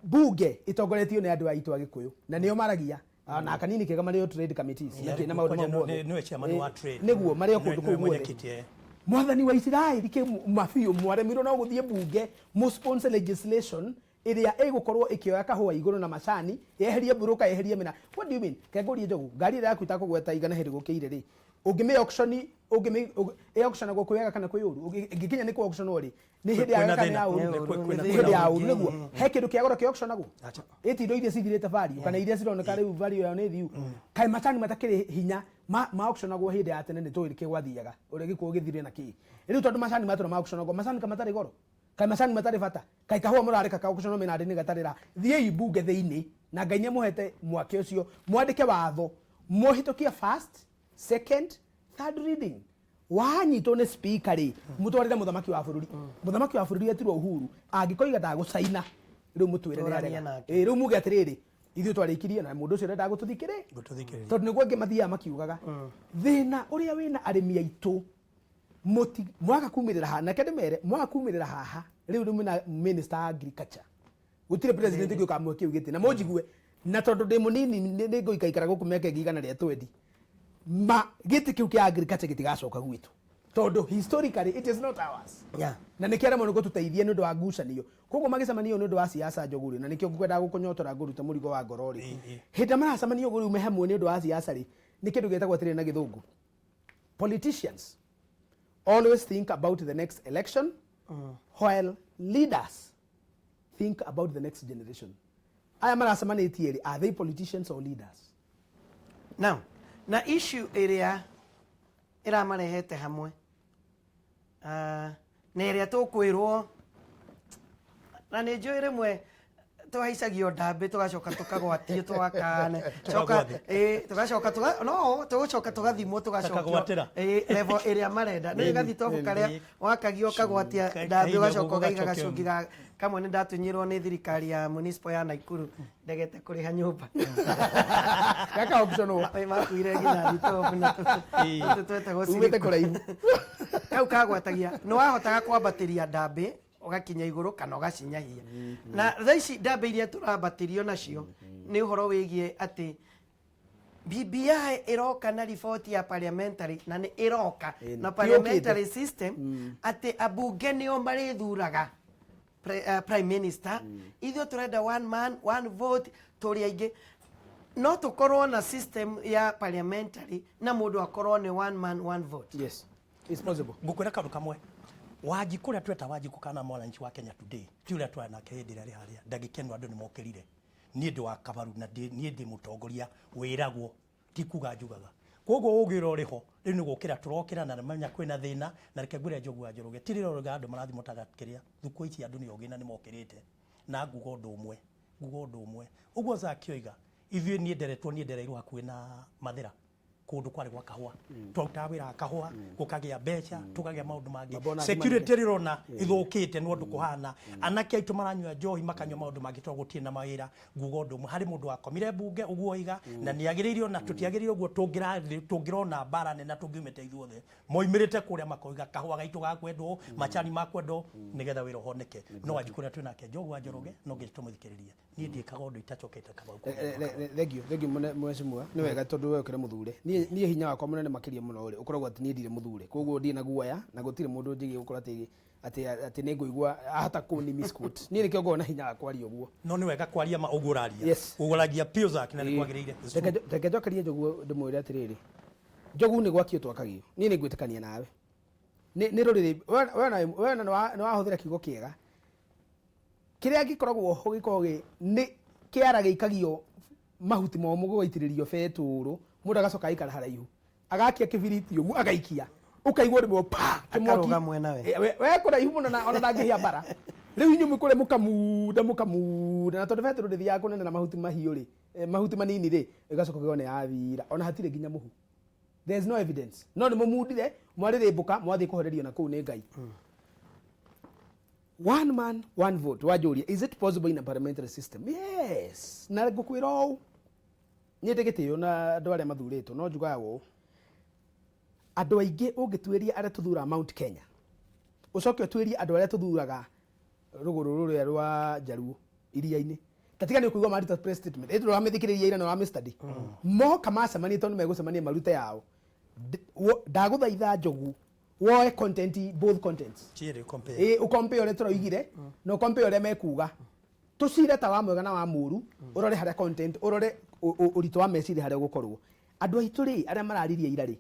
Bunge ĩtongoretio nĩ andũ aitũ a Gĩkũyũ, na nĩo maragia. Na kanini kega marĩ o trade committees na kĩ na maũndũ Kwanja mau mothe. Nĩwe chairman wa trade. Nĩguo marĩ o kũndũ Nĩwe kũu guothe. mwenyekiti, eh. Mwathani wa Isiraeli, kä mabiũ mwaremirwo no gũthiĩ bunge mũ sponsor legislation ĩrĩa ĩgũkorwo ĩkĩoya kahũa igũrũ na macani, yeherie mburuka, yeherie mĩna. What do you mean? Kengũrie Njogu, ngari ĩrĩa yaku itakũgweta igana hĩndĩ gũkĩire rĩ, ũngĩmĩ auction, ũngĩmĩ ĩ auctionagwo kwĩ wega kana kwĩ ũru? Ĩngĩkinya nĩ kũ auctionwo rĩ, nĩ hĩndĩ ya Kwĩna wega kana thĩna. ya ũru? Nĩ kwĩna Nĩ hĩndĩ ya thĩna. ũru. Nĩguo he kĩndũ kĩa goro kĩ auctionagwo? Acha. Ĩti indo iria cithirĩte value kana iria cironeka rĩu value yao nĩ thiu. Kaĩ macani matakĩrĩ hinya ma auctionagwo hĩndĩ ya tene? Nĩ tũĩ kĩ gwathiaga, ũrĩa gĩkuũ gĩthire na kĩ. Rĩu tondũ macani matũra ma auctionagwo, macani kamatarĩ goro, kaĩ macani matarĩ bata? Kaĩ kahũa mũrareka ka auctionwo mĩnandĩ-inĩ gatarĩ ra? Thiĩi mbunge thĩinĩ, na Ngai nĩamũhete mwake ũcio, mwandĩke watho, mũhĩtũkie first, second, third reading. Wanyitwo nĩ speaker rĩ, mũtwarĩre mũthamaki wa bũrũri. Mũthamaki wa bũrũri etirwo Uhuru, angĩkoiga ndagũcaina rĩu, mũtwĩre nĩ Tũranie arega. nake. Ĩ, rĩu muge atĩrĩrĩ, ithuĩ twarĩkirie na mũndũ ũcio ũrenda gũtũthikĩrĩ Gũtũthikĩrĩria. tondũ nĩguo angĩ mathiaga makiugaga thĩna ũrĩa wĩna arĩmi aitũ. Mũti mwaga kumĩrĩra haha, nake ndĩmere mwaga kumĩrĩra haha rĩu mwĩna minister wa agriculture, gũtirĩ president ũngĩ ũkamũhe kĩu gĩtĩ. Na mũnjigue, na tondũ ndĩ mũnini, nĩ ngũikaikara gũkũ mĩaka ĩngĩ 120, ma gĩtĩ kĩu kĩa agriculture gĩtigacoka gwitũ, tondũ historically it is not ours. Na nĩkĩo aremwo nĩ gũtũteithia nĩ ũndũ wa ngucanio. Koguo magĩcemania ũũ nĩ ũndũ wa siasa, Njogu rĩ, na nĩkĩo ngwendaga gũkũnyotora ngũrute mũrigo wa ngoro rĩ, hĩndĩ ĩrĩa maracemania ũguo rĩu me hamwe nĩ ũndũ wa siasa rĩ, nĩ kĩndũ gĩtagwo atĩrĩrĩ na gĩthũngũ, politicians always think about the next election, while leaders think about the next generation. Aya maracemanĩtie rĩ, are they politicians or leaders? Now na issue ĩrĩa ĩramarehete hamwe, na ĩrĩa tũkwĩrwo, na nĩ njũĩ rĩmwe Tũhaicagio ndambĩ, tũgacoka tũkagwatio, twakane coka. Tũkagwa thĩ. Ĩ, tũgacoka no tũgũcoka tũgathimwo, tũgacokio Takagwatĩra. Ĩ, level ĩrĩa marenda nĩ gathitobu karĩa wakagio ũkagwatia ndambĩ, kahinda ũgacoka ũguo ũkaiga gũgacokio. Gacungi ga kamwe nĩ ndatunyirwo nĩ thirikari ya municipal ya Naikuru ndegete kũrĩha nyũmba. Gaka optional. Ĩ, makuire nginya thitobu na tũ twetagwo Umĩte silico. kũraihu. Kau kagwatagia nĩ wahotaga kwambatĩria ndambĩ ũgakinya igũrũ kana ũgacinyahia. Na thaa ici ndambĩ iria tũrambatĩrio nacio nĩ ũhoro wĩgiĩ atĩ BBI ĩroka na riboti ya parliamentary, na nĩ ĩroka Ĩni. na parliamentary system, atĩ ambunge nĩo marĩthuraga prime minister. Ithuĩ tũrenda one man one vote, tũrĩ aingĩ. No tũkorwo na system ya parliamentary na mũndũ akorwo nĩ one man one vote? Yes, it's possible. Ngukwĩra kaũndũ kamwe, Wanjikũ ũrĩa tweta Wanjikũ kana mwananchi wa Kenya today ti ũrĩa twarĩ nake hĩndĩ ĩrĩa arĩ harĩa. Ndagĩka ĩno andũ nĩ mokĩrire. Niĩ ndĩ wa Kabaru na niĩ ndĩ mũtongoria wĩragwo, ti kuga njugaga. Koguo ũgĩ ũrĩa ũrĩ ho rĩu nĩ gũkĩra tũrokĩra na nĩmenya kwĩna thĩna. Na reke ngwĩre, Njogu wa Njoroge, ti rĩrĩa ũrauga andũ marathimwo ta kĩrĩa thukũ ici andũ nĩ ogĩ na nĩ mokĩrĩte. Na nguga ũndũ ũmwe, nguga ũndũ ũmwe ũguo Zakioiga, ithuĩ niĩ nderetwo, niĩ ndereirwo hakuhĩ na Mathĩra, kũndũ kwarĩ gwa kahũa. Twarutaga wĩra wa kahũa, gũkagĩa mbeca, tũkagĩa maũndũ mangĩ. Mabonus. Security rĩrona ithũkĩte nĩ ũndũ kũhana anake aitũ maranyua njohi, makanyua maũndũ mangĩ tondũ gũtirĩ na mawĩra. Nguga ũndũ ũmwe, harĩ mũndũ wakomire mbunge ũguo oiga na nĩ agĩrĩirwo na tũtiagĩrĩirwo ũguo. Tũngĩrona mbara nene na tũngiumĩte ithuothe moimĩrĩte kũrĩa makoiga kahũa gaitũ gakwendwo, macani makwendwo, nĩgetha wĩra ũhoneke. No Wanjikũ ũrĩa twĩ nake, Njogu wa Njoroge, no nginya tũmũthikĩrĩrie. Niĩ ndiĩkaga ũndũ itacokete Kamau. Thengio, thengio mheshimiwa. Nĩ wega tondũ we ũkĩrĩ mũthure. Niĩ hinya wakwa mũnene makĩria mũno rĩ, ũkoragwo atĩ niĩ ndirĩ mũthure, koguo ndirĩ na guoya na gũtirĩ mũndũ njĩgiĩ gũkorwo atĩ nĩ ngũigua ahota kũni misquote. Niĩ nĩkĩo ngoragwo na hinya wa kwaria ũguo. No nĩ wega kwaria ma ũguo ũraria. Yes. Ũgũragia piũ Zack, na nĩ kwagĩrĩire. It's true. Reke njokerie Njogu ndĩmwĩre atĩrĩrĩ, Njogu, nĩ gwakio twakagio. Niĩ nĩ ngwĩtĩkania nawe nĩ rũrĩrĩ we na nĩ wahũthĩra kiugo kĩega kĩrĩa gĩkoragwo ho, gĩkoragwo nĩ kĩara gĩikagio mahuti momũ, gũgaitĩrĩrio betũrũ, mũndũ agacoka agaikara haraihu, agakia kĩbiriti ũguo, agaikia, ũkaigua rĩmwe pa kĩmwaki. Akarũga mwena we. We kũraihu mũno na ona ndangĩhĩa mbara. Rĩu inyuĩ mũkũrĩa mũkamunda mũkamunda, na tondũ betũrũ ndĩthiaga kũnene na mahuti mahiũ rĩ, mahuti manini rĩ, ĩgacoka ũkĩona nĩ yathira, ona hatirĩ nginya mũhu. There is no evidence, no nĩ mũmundire, mwarĩrĩmbũka, mwathiĩ kũhorerio na kũu nĩ Ngai. One man one vote, wanjũria, is it possible in a parliamentary system? Yes. Na ngũkwĩra ũũ, niĩ ndĩ gĩtĩo na andũ arĩa mathurĩtwo, no njugaga ũũ, andũ aingĩ ũngĩtuĩria arĩa tũthuraga Mount Kenya, ũcoke ũtuĩrie andũ arĩa tũthuraga rũgũrũ rũrĩa rwa Njaruo iria-inĩ, tatiga nĩ ũkũigua maruta press statement ĩndĩ ũramĩthikĩrĩria ira na ũramĩstudy, moka macemania, tondũ megũcemania marute yao. Ndagũthaitha Njogu, woe content, both contents. Cierĩ compare. Ĩ, ũcompare ũrĩa tũroigire na ũcompare ũrĩa mekuga, tũcire ta wa mwega na wa mũru, ũrore harĩa content, ũrore ũritũ wa meciria harĩa ũgũkorwo. Andũ aitũ rĩ, arĩa mararirie ira rĩ,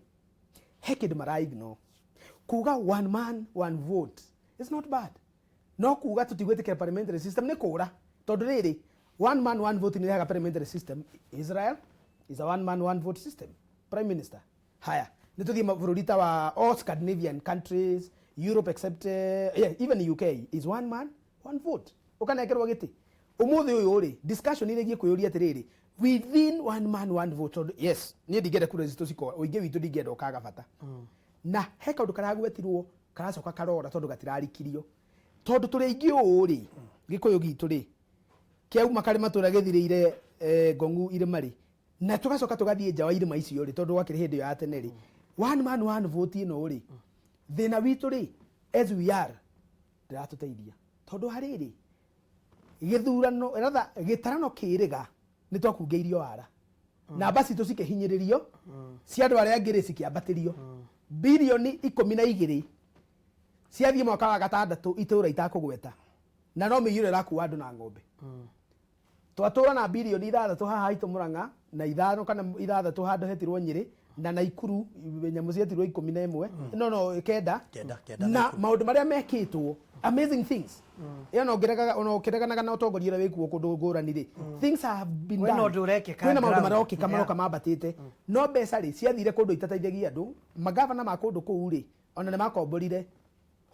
he kĩndũ mara ignore. Kuga one man one vote is not bad, no kuga tũtigwĩtĩkĩra parliamentary system nĩ kũra, tondũ rĩrĩ, one man one vote nĩ rehaga parliamentary system. Israel is a one man one vote system, prime minister. Haya, nĩ tũthiĩ mabũrũri ta wa all Scandinavian countries, Europe, except yeah, even UK is one man one vote, ũkanengerwo gĩtĩ. Ũmũthĩ ũyũ rĩ, discussion ĩrĩgiĩ kwĩyũria atĩrĩrĩ, within one man one vote, tondũ yes, niĩ ndingĩenda kura citũ cikora ũingĩ witũ, ndingĩenda ũkaga bata. Na he kaũndũ karagwetirwo karacoka karora tondũ gatirarikirio, tondũ tũrĩ aingĩ ũũ rĩ, Gĩkũyũ gitũ rĩ, kĩauma karĩma tũrĩa gĩthirĩire ngong'u irĩma rĩ, na tũgacoka tũgathiĩ nja wa irĩma icio rĩ, tondũ gwakĩrĩ hĩndĩ ĩyo ya tene rĩ, one man one vote ĩno rĩ, thĩna witũ rĩ, as we are, ndĩratũteithia, tondũ harĩrĩ gĩthurano rather gĩtarano kĩrĩga nĩ twakungĩirio wara, namba citũ cikĩhinyĩrĩrio, cia andũ arĩa angĩ rĩ cikĩambatĩrio. Bilioni 12 ciathiĩ mwaka wa gatandatũ itũra itakũgweta, na no mĩiyũro ĩrakua andũ na ng'ombe. Twatũra na bilioni 6 haha haitũ Mũrang'a, na 5 kana 6 handũ hetirwo Nyĩrĩ na Naikuru, nyamũ cietirwo 11, no 9. 9, 9. Na Naikuru. Maũndũ marĩa mekĩtwo, amazing things ĩyo, no ngĩregaga ona ũkĩreganaga na ũtongoria ũrĩa wĩkuo kũndũ ngũrani rĩ, things have been Kwĩna done. ũndũ ũrekĩka Kwĩna maũndũ ground. marokĩka, maroka mambatĩte, no mbeca rĩ ciathire kũndũ itateithagia andũ. Magavana ma kũndũ kũu rĩ, ona nĩ makomborire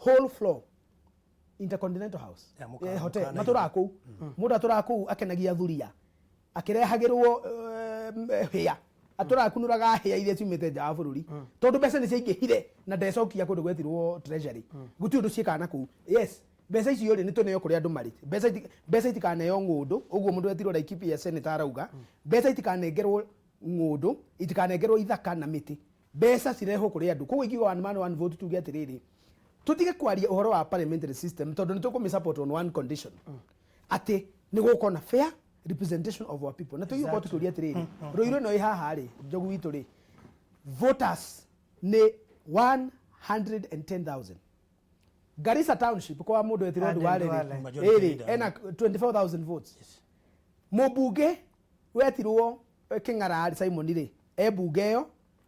whole floor. Intercontinental House. Ya, mũkawa- Eh, hotel mũkawa matũraga kũu, mũndũ atũraga kũu akenagia thuria akĩrehagĩrwo hĩa, atũraga kunũraga hĩa iria ciumĩte nja wa bũrũri tondũ mbeca nĩ ciaingĩhire na ndecokia kũndũ gwetirwo treasury. Gũtirĩ ũndũ ciĩkaga na kũu. Yes, mbeca icio rĩ, nĩ tũneo kũrĩa andũ marĩ. Mbeca itikaneo ng'ũndũ ũguo mũndũ wetirwo Laikipia senator arauga mbeca itikanengerwo ng'ũndũ, itikanengerwo ithaka na mĩtĩ, mbeca cirehwo kũrĩ andũ. Koguo ingiuga one man one vote, tuge atĩrĩrĩ, tutige kwaria ũhoro wa parliamentary system tondũ nĩ tũkũmĩ support on one condition, atĩ nĩ gũgũkorwo na fair representation of our people. Na tũgĩkorwo tũkĩũria atĩrĩrĩ, Rũirũ ĩno ĩ haha rĩ, Njogu witũ rĩ, voters nĩ 110,000. Garissa Township kwa mũndũ wetirwo Aden Duale Duale. rĩ, Majority ĩrĩ leader. ena 24,000 votes. Mũmbunge wetirwo Kĩng'ara Simon rĩ, e mbunge ĩyo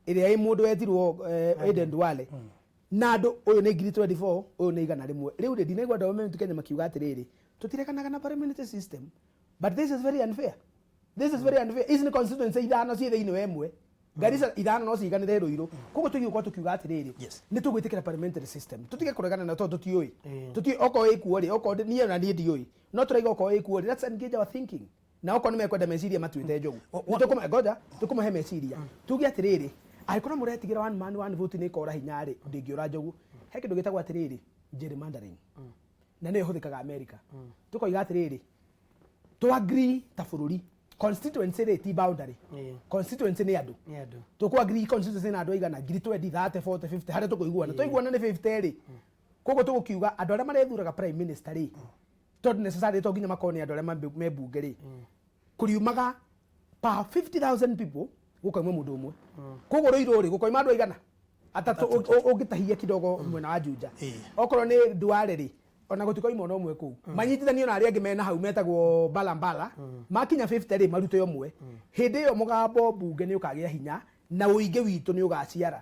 ĩrĩa ĩ mũndũ wetirwo Aden Duale na andũ ũyũ nĩ ngiri 24, ũyũ nĩ 100. Rĩu rĩ, ndinaigua andũ a Mount Kenya makiuga atĩrĩrĩ, tũtireganaga na parliamentary system, but this is very unfair, this is very unfair. Ici nĩ constituency ithano ciĩ thĩinĩ wa ĩmwe. Garissa ithano no ciiganĩre Rũirũ. Koguo tũgĩũka tũkiuga atĩrĩrĩ, nĩ tũgwĩtĩkĩra parliamentary system, tũtige kũregana na tondũ tũtiũĩ, tũtiũĩ okorwo ĩkuo rĩ, okorwo niĩ ona niĩ ndiũĩ, no tũraiga okorwo ĩkuo rĩ, let's engage our thinking. Na okorwo nĩ mekwenda meciria matuĩte Njogu, ngoja tũkũmahe meciria, tuge atĩrĩrĩ, angĩkorwo mũretigĩra one man one vote nĩ ĩkora hinya rĩ, ndĩngĩũra Njogu. He kĩndũ gĩtagwo atĩrĩrĩ gerrymandering, na nĩyo ĩhũthĩkaga America. Tũkoiga atĩrĩrĩ, tũ agree ta bũrũri constituency rĩ ti boundary. Constituency nĩ andũ. Nĩ andũ. Tũkũ agree constituency na andũ aigana, ngiri 20, 30, 40, 50, harĩa tũkũiguana. Twaiguana nĩ 50 rĩ, koguo tũgũkiuga andũ arĩa marethuraga prime minister rĩ, tondũ necessarily to nginya makorwo nĩ andũ arĩa me mbunge rĩ, kũriumaga per 50,000 people gũkauma mũndũ ũmwe. Koguo Rũirũ rĩ, gũkauma andũ aigana atatũ, ũngĩtahia kidogo mwena wa Juja. Okorwo nĩ Duale rĩ, ona gũtikoima ona ũmwe kũu, manyitithanio na arĩa angĩ mena hau metagwo balambala, makinya 50 rĩ, marute ũmwe. Hĩndĩ ĩyo mũgambo mbunge nĩ ũkagĩa hinya na ũingĩ witũ nĩ ũgaciara.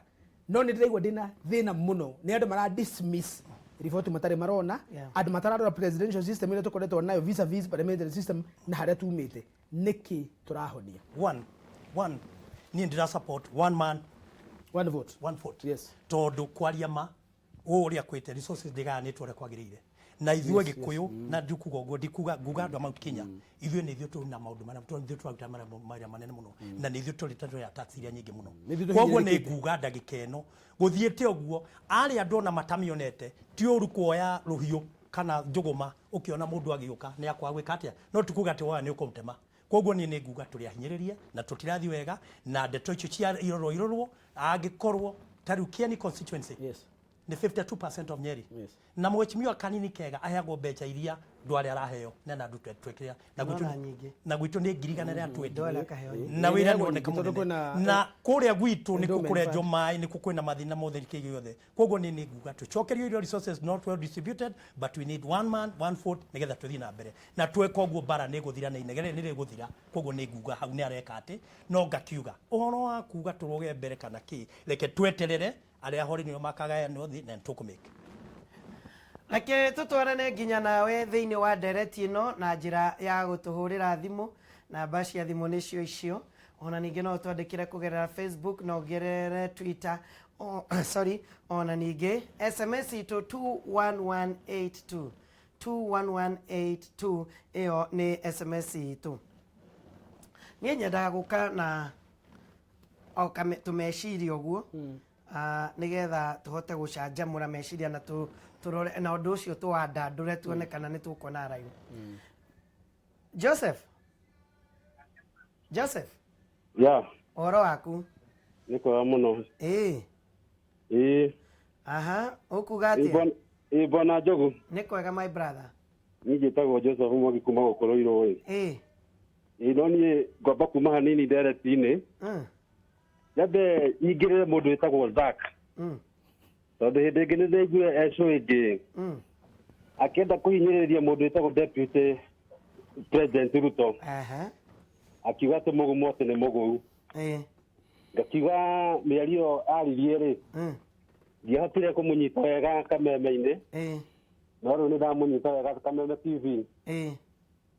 No nĩ ndĩraigua ndĩna thĩna mũno nĩ andũ mara dismiss riboti matarĩ marona, andũ matararora presidential system ĩrĩa tũkoretwo nayo vis a vis parliamentary system na harĩa tumĩte, nĩkĩ tũrahonia. One one niĩ ndĩra support one man one vote. One vote. Yes. Tondũ kwaria ma ũũ ũrĩa kwĩte resources ndĩgayanĩtwo ũrĩa kwagĩrĩire na ithuĩ Gĩkũyũ, na ndikuga ũguo, ndikuga nguga andũ a Mount Kenya, ithuĩ nĩ ithuĩ tũrĩ na maũndũ marĩa tondũ ithuĩ tũraruta mawĩra manene mũno na nĩ ithuĩ tũrĩ tũrĩ ya tax iria nyingĩ mũno. Nĩ ithuĩ Koguo nĩ tũhinyĩrĩrĩkĩte. nguga ndagĩka ĩno gũthiĩte ũguo arĩa andũ ona matamĩonete, ti ũru kuoya rũhiũ kana njũgũma ũkĩona mũndũ agĩũka nĩ akwaga gwĩka atĩa, no ti kuga atĩ woya nĩ ũkũmũtema. Koguo niĩ nĩ nguga tũrĩ ahinyĩrĩrie na tũtirathiĩ wega na ndeto icio cia irorwo irorwo. Angĩkorwo ta rĩu Kieni constituency nĩ 52% of Nyeri, na mheshimiwa Kanini Kega aheagwo mbeca iria Duale araheo na andũ twekĩra na gwitũ Nona nyingĩ. Na gwitũ nĩ 120,000. Duale akaheo nyingĩ. Na wĩra nĩ Ĩheagwo woneka nyingĩ tondũ mũnene kwĩna, na kũrĩa gwitũ nĩ endowment kũrenjwo fund. maĩ, nĩkuo kwĩna mathĩna mothe kĩ gĩothe. Koguo niĩ nĩ nguga tũcokerio irio, resources not well distributed, but we need one man one vote nĩgetha tũthiĩ na mbere, na tweka ũguo mbara nĩ ĩgũthira na inegene nĩ rĩgũthira. Koguo nĩ nguga hau nĩ areka atĩ no ngakiuga ũhoro wa kuga tũrũge mbere kana kĩ, reke tweterere arĩa ahori nĩo makagayanwo thĩ na nĩtũkũmĩke. Reke tũtwarane nginya nawe thĩinĩ wa ndereti ĩno na njĩra ya gũtũhũrĩra thimũ. Namba cia thimũ nĩcio icio. Ona ningĩ no ũtwandĩkĩre kũgerera Facebook na ũgerere Twitter, o, sorry, ona ningĩ SMS itũ 21182, 21182, ĩyo nĩ SMS itũ. Niĩ nyendaga gũka na o tũmeciria ũguo, nĩgetha tũhote gũcanjamũra meciria na tũrore na ũndũ ũcio tũwandandũre tuone kana nĩ tũkuona haraihu. Joseph, Joseph. Ya. Ũhoro waku? Nĩ kwega mũno. Ĩĩ. Ĩĩ. Aha, ũkuga Ĩ atĩa? Ĩ bwana Njogu. Nĩ kwega, my brother. Niĩ njĩtagwo Joseph Mwangi kuma gũkũ Rũirũ ĩ. Ĩ no niĩ ngwamba kuma hanini ndereti-inĩ. Nyambe nyingĩrĩre mũndũ wĩtagwo Zack. Tondũ hĩndĩ ĩngĩ nĩ ndaiguire e show ĩngĩ akĩenda kũhinyĩrĩria mũndũ wĩtagwo Deputy President Ruto. Akiuga atĩ mũgũmũ atĩ nĩ mũgũu. Ngakiuga mĩario aririe rĩ, ndiahotire kũmũnyita wega kameme-inĩ, no rĩu nĩ ndamũnyita wega Kameme TV.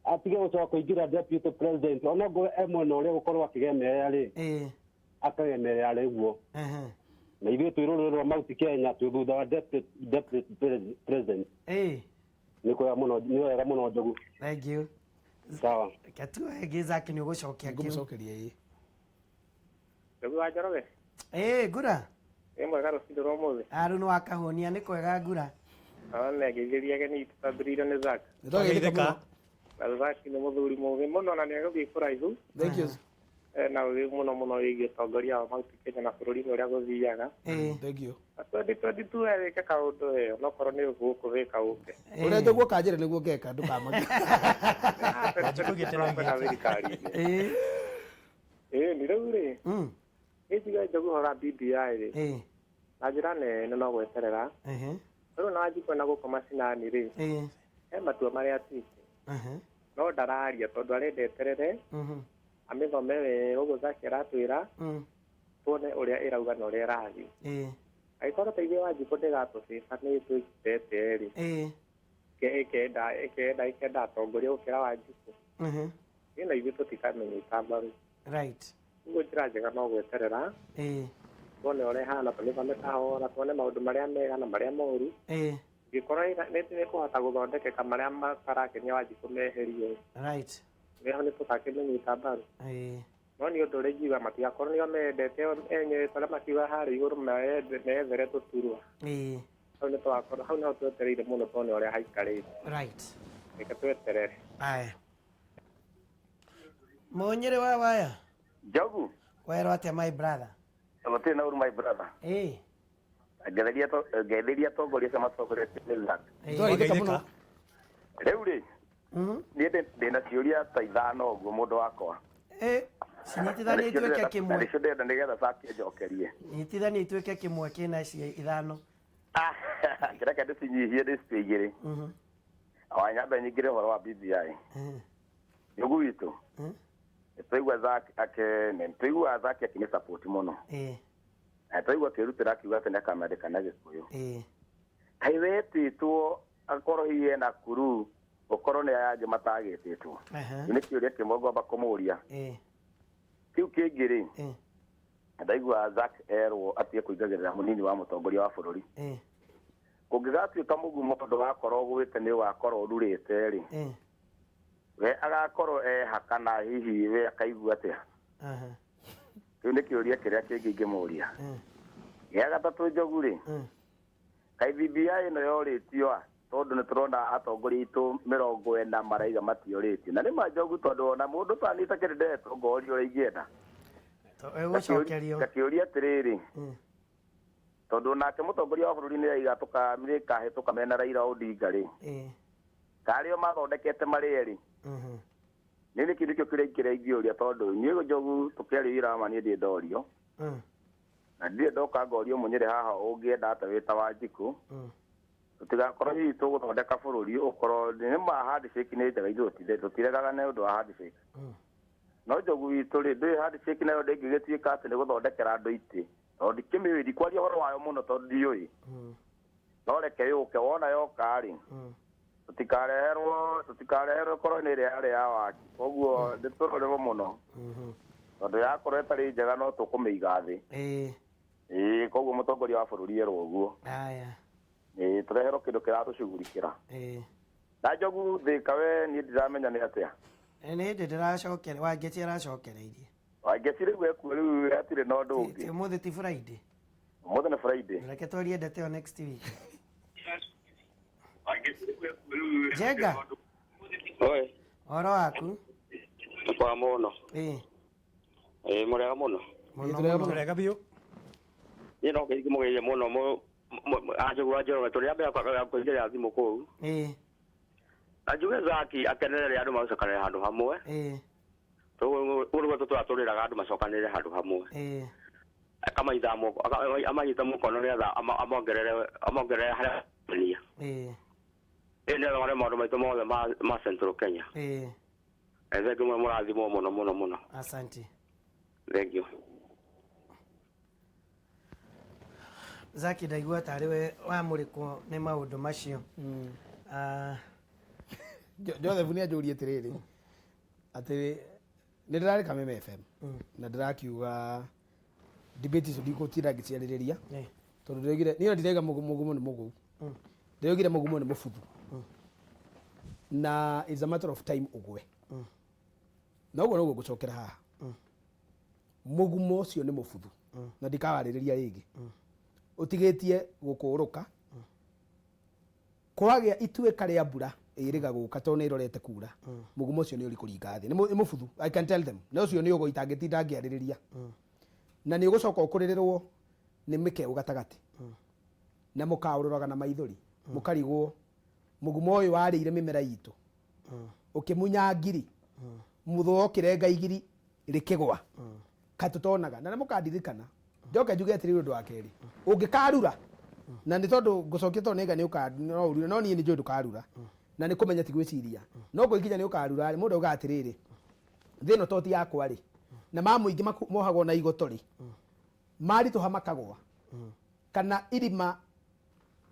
Atige gũcoka kũingĩra deputy president onokorwo e mwena ũrĩa gũkorwo akĩgemerera rĩ, akagemerera rĩguo. Na ithuĩ twĩ rũrĩrĩ rwa Mount Kenya twĩ thutha wa deputy president. Nĩ kwega mũno, nĩ wega mũno Njogu. Thank you. Sawa. Reke tuoe ĩngĩ Zaki nĩ ũgũcokia kĩu. Ngũmũcokeria ĩĩ. Njogu wa Njoroge. Ĩĩ ngura. Ĩ mwega rũcinĩ rwa ũmũthĩ. Aru nĩ wakahũnia nĩ kwega ngura. One ngeithĩria ageni tũtambĩrĩirio nĩ Zack. Nĩtwageithĩka mũno. Na Zack nĩ mũthuri mũũgĩ mũno na nĩ egũthiĩ kũraihu. Thank you. Ena ũgĩ mũno mũno wĩgiĩ ũtongoria wa Mount Kenya na bũrũri-inĩ ũrĩa gũthiaga. Ĩĩ. Thank you. Na 2022 we wĩke kaũndũ we onokorwo nĩ gũkũ wĩka ũke. Ũrĩa Njogu ũkanjĩra nĩguo ngeka ndũkamake. Wanjikũ gĩtĩ no Tũrakwenda thirikari-inĩ. Ĩĩ. Ĩĩ ni rĩu rĩ nĩ njiga Njogu ũhoro wa BBI rĩ na njĩra nene no gweterera. Rĩu na Wanjikũ na gũkũ macinani rĩ he matua marĩa atuĩte no ndararia tondũ arenda eterere amĩthome wega ũguo Zaki aratwĩra tuone ũrĩa ĩrauga na ũrĩa ĩrathiĩ. Angĩkorwo ta ithuĩ Wanjikũ ndĩgatũbĩba nĩ twĩkĩte rĩ ĩkenda ĩkenda ĩkenda atongoria gũkĩra Wanjikũ niĩ na ithuĩ tũtikamĩnyita mbaru. Right. Ũguo njĩra njega no gweterera tuone ũrĩa ĩhana tũmĩthome kahora tuone maũndũ marĩa mega na marĩa moru. Ingĩkorwo nĩ ĩkũhota gũthondekeka marĩa matarakenia Wanjikũ meherio. Right. Nĩho nĩ tũgakĩmĩnyita mbaru. No nĩ ũndũ ũrĩa ingiuga matigakorwo nĩo mendete o enyewe arĩa makiuga harĩa igũrũ methere tũturwa. Hau nĩ tũgakorwo hau nĩho twetereire mũno tuone ũrĩa haikarĩte. Right. Reke tweterere. Aya. Mũnyĩrĩ wa waya. Njogu. Werwo atĩa my brother? Gũtirĩ na ũru my brother. Ĩĩ. Ngetheria atongoria acio matongoretie nĩ Zack. Twageithĩka mũno. Rĩu rĩ, niĩ ndĩna ciũria ta ithano ũguo mũndũ wakwa. Ĩĩ. Cinyitithanie ituĩke Na kĩmwe. nĩcio ndĩrenda nĩgetha Zack anjokerie. Nyitithanie ituĩke kĩmwe kĩna ici ithano. Kĩreke ndĩcinyihie ndĩcitue igĩrĩ. Wa nyambe nyingĩre ũhoro wa BBI. Njogu witũ. Nĩtwaigua Zack ake nĩtwaigua Zack akĩmĩ support mũno. Na twaigua akĩrutĩra akiuga atĩ nĩakamĩandĩka na Gĩkũyũ. Kaĩ wetĩtwo akorwo hihi ena kuru gũkorwo nĩ aya angĩ matagĩtĩtwo. Kĩu nĩ kĩũria kĩmwe ngwamba kũmũria. Kĩu kĩngĩ rĩ, ndaigua Zack erwo atige kũingagĩrĩra mũnini wa mũtongoria wa bũrũri. Kũngĩgatuĩka mũgumo tondũ wakorwo ũgwĩte nĩ ũgakorwo ũrurĩte rĩ, we agakorwo eha kana hihi we akaigua atĩa? Kĩu nĩ kĩũria kĩrĩa kĩngĩ ingĩmũria. Gĩa gatatũ Njogu rĩ, kaĩ BBI ĩno yorĩtio a tondũ nĩ tũrona atongoria aitũ 40 maraiga matiorĩtio. Na nĩ ma Njogu tondũ ona mũndũ ta niĩ itakĩrĩ ndetwo ngorio ũrĩa ingĩenda. Ĩgũcokerio. Ngakĩũria atĩrĩrĩ, tondũ nake mũtongoria wa bũrũri nĩ aiga nĩkahĩtũka mena Raila Odinga rĩ, karĩ o mathondekete marĩ erĩ. Niĩ nĩkĩo nĩkĩo kĩrĩa kĩrĩa ingĩũria tondũ niĩ Njogu tũkĩaria ira ma niĩ ndirĩ ndorio. Na ndirĩ ndoka ngorio mũnyĩrĩ haha ũngĩenda atĩa wĩ ta Wanjikũ. Tũtigakorwo hihi tũgũthondeka bũrũri ũkorwo nĩ ma handshake nĩ njega ithuĩ tũtiregaga nĩ ũndũ wa handshake. No Njogu witũ rĩ, ndũĩ handshake nayo ndĩngĩgĩtuĩka atĩ nĩ gũthondekera andũ itĩ. Tondũ ndikĩmĩũĩ, ndikwaria ũhoro wayo mũno tondũ ndiũĩ. No reke yũke, wona yoka rĩ, tũtikareherwo tũtikareherwo ĩkorwo nĩ ĩrĩa yarĩ ya waki. Koguo ndĩtũrorerwo mũno. Tondũ yakorwo ĩtarĩ njega no tũkũmĩiga thĩ. Ĩĩ, koguo mũtongoria wa bũrũri erwo ũguo. Aya. Ĩĩ, tũreherwo kĩndũ kĩratũcugurikĩra. Na Njogu Thĩka we niĩ ndiramenya nĩ atĩa. Nĩ hĩndĩ ndĩracokere Wangeci aracokereirie. Wangeci rĩu ekuo rĩu hatirĩ na ũndũ ũngĩ. Ti ũmũthĩ ti Friday. Ũmũthĩ nĩ Friday. Reke twarie ndeto ĩyo next week. Njenga. Oi. Ũhoro waku? Nĩ kwa mũno. Ĩĩ. Ĩĩ mũrega mũno. Mũno mũno. Tũrega biũ. Niĩ no ngĩmũgeithie mũno Anjogu wa Njoroge tũrĩ ambere kũingĩrĩra thimũ kũu. Na njuge Zaki akenerere andũ macokanĩrĩre handũ hamwe. Ũguo nĩguo tũtũra tũrĩraga andũ macokanĩrĩre handũ hamwe. Akamanyita moko amanyite mũkono nĩgetha amongerere amongerere harĩa ania. Ĩĩ nĩgetha one maũndũ maitũ mothe ma Central Kenya. Thengiũ mũno mũrathimwo mũno mũno mũno. Asante. Thank you. Zaki ndaigua tarĩ we wamũrĩkwo nĩ maũndũ macio. Joseph nĩ anjũrie atĩrĩrĩ atĩ nĩ ndĩrarĩ Kameme FM na ndĩrakiuga debate icio ndigũtinda ngĩciarĩrĩria tondũ ndĩroigire niĩ ndĩraiga mũgumo nĩ mũgũu ndĩroigire mũgumo nĩ mũbuthu. Na it's a matter of time ũgwe. Na ũguo noguo ngũcokera haha. Mũgumo ũcio nĩ mũbuthu na ndikawarĩrĩria rĩngĩ. Ũtigĩtie gũkũrũka kwagĩa ituĩka rĩa mbura ĩrĩga gũka tondũ nĩ ĩrorete kura, mũgumo ũcio nĩ ũri kũringa thĩ. Nĩ mũbuthu, I can tell them. Na ũcio nĩ ũgo itangĩtinda ngĩarĩrĩria. Na nĩ ũgũcoka ũkũrĩrĩrwo nĩ mĩkeũ gatagatĩ. Na mũkaũroraga na maithori. Mũkarigwo mũgumo ũyũ warĩire mĩmera itũ. Ũkĩmunya ngiri. Mũthũa ũkĩrenga igiri rĩkĩgwa. Kaĩ tũtonaga. Na nĩ mũkandirikana. Njoke njuge atĩrĩrĩ ũndũ wa kerĩ. Ũngĩkarura na nĩ tondũ ngũcokia tondũ nĩnga nĩ ũka no ũrure no niĩ nĩ njũĩ ndũkarura. Na nĩ kũmenya ti gwĩciria. No kũikinya nĩ ũkarura rĩ, mũndũ augaga atĩrĩrĩ, thĩ ĩno to ti yakwa rĩ, na ma mũingĩ mohagwo na igoto rĩ, maritũha makagwa. Kana irima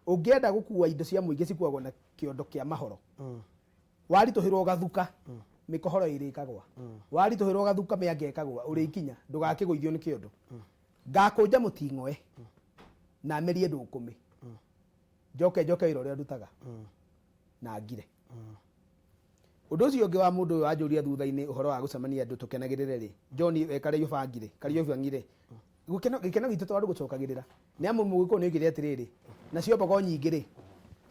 ũngĩenda gũkua indo cia mũingĩ cikuagwo na kĩondo kĩa mahoro. Waritũhĩrwo ũgathuka, mĩkohoro ĩrĩ ĩkagwa. Waritũhĩrwo ũgathuka mĩanga ĩkagwa, ũrĩkinya ndũgakĩgũithio nĩ kĩondo. Ngakũnja mũting'oe na merie ndũkũmĩ. Njoke njoke wĩra ũrĩa ndutaga na ngire. Ũndũ ũcio ũngĩ wa mũndũ ũyũ wanjũria thutha-inĩ ũhoro wa gũcemania andũ tũkenagĩrĩre rĩ, John Kariũki rĩ, Kariũki rĩ, gĩkeno gĩkeno gitũ to andũ gũcokagĩrĩra. Nĩ amu mũgĩkũyũ nĩ oigire atĩrĩrĩ, nacio mbogo nyingĩ rĩ,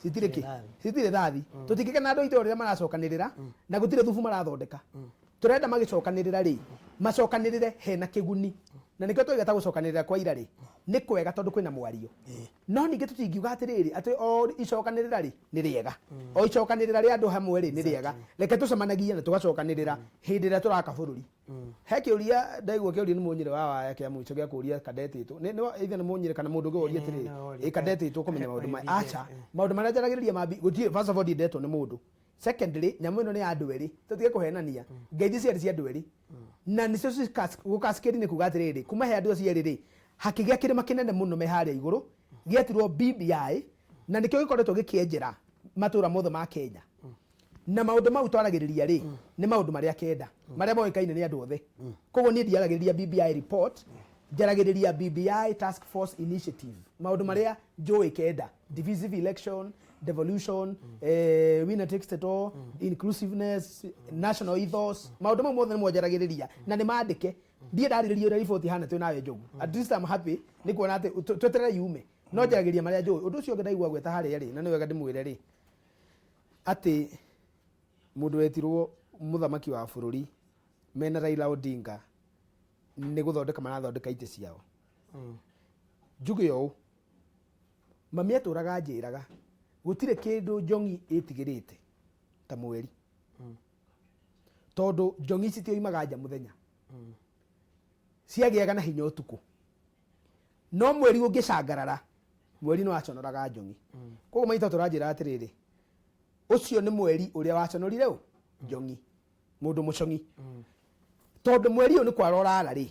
citirĩ kĩ? Citirĩ thathi. Tũtingĩkena andũ aitũ rĩrĩa maracokanĩrĩra na gũtirĩ thubu marathondeka. Tũrenda magĩcokanĩrĩra rĩ, macokanĩrĩre hena kĩguni. Na nĩkĩo twaiga ta gũcokanĩrĩra kwa ira rĩ, nĩ kwega tondũ kwĩna mwario. No ningĩ tũtingiuga atĩrĩrĩ, atĩ o icokanĩrĩra rĩ, nĩ rĩega. O icokanĩrĩra rĩa andũ hamwe rĩ, nĩ rĩega. Reke tũcemanagie na tũgacokanĩrĩra hĩndĩ ĩrĩa tũraka bũrũri. He kĩũria ndaigua kĩũria nĩ mũnyĩrĩ wa waya kĩa mũico gĩa kũria kadetĩtwo. Nĩ nĩ either nĩ mũnyĩrĩ kana mũndũ ũngĩ woria atĩrĩrĩ, ĩ kadetĩtwo kũmenya maũndũ maya. Aca, maũndũ marĩa njaragĩrĩria ma gũtirĩ, first of all ndiendetwo nĩ mũndũ. Secondly, nyamũ ĩno nĩ ya andũ erĩ, tũtige kũhenania. Ngeithi ciarĩ cia andũ erĩ. Na nĩcio gũkaskĩri nĩ kuga atĩrĩrĩ, kuma he andũ acio erĩ rĩ, hakĩgĩa kĩrĩma kĩnene mũno me harĩa igũrũ, gĩetirwo BBI, na nĩkĩo gĩkoretwo gĩkĩenjera matũra mothe ma Kenya. Na maũndũ mau twaragĩrĩria rĩ, nĩ maũndũ marĩa kenda, marĩa moĩkaine nĩ andũ othe. Koguo niĩ ndiaragĩrĩria BBI report, njaragĩrĩria BBI task force initiative, maũndũ marĩa njũĩ kenda, divisive election, devolution, winner takes it all, inclusiveness, national ethos, maũndũ mau mothe nĩmo njaragĩrĩria na nĩ mandĩke. Ndiĩ ndarĩrĩria ũrĩa report ihana twĩ nawe Njogu. At least I'm happy nĩ kuona atĩ tweterere yume. No njaragĩrĩria marĩa njũĩ. Ũndũ ũcio ũngĩ ndaigua gweta harĩa rĩ, na nĩ wega ndĩmwĩre rĩ, atĩ mũndũ wetirwo mũthamaki wa bũrũri mena Raila Odinga nĩ gũthondeka marathondeka itĩ ciao. Njuge ũũ, mami atũraga anjĩraga gũtirĩ kĩndũ njong'i ĩtigĩrĩte ta mweri. Tondũ njong'i citioimaga nja mũthenya. Ciagĩaga na hinya ũtukũ. No mweri ũngĩcangarara, mweri nĩ waconoraga njong'i. Koguo maitũ atũranjĩra atĩrĩrĩ, ũcio nĩ mweri ũrĩa waconorire ũ? Njong'i. Mũndũ mũcong'i. Tondũ mweri ũyũ nĩ kwara ũrara rĩ,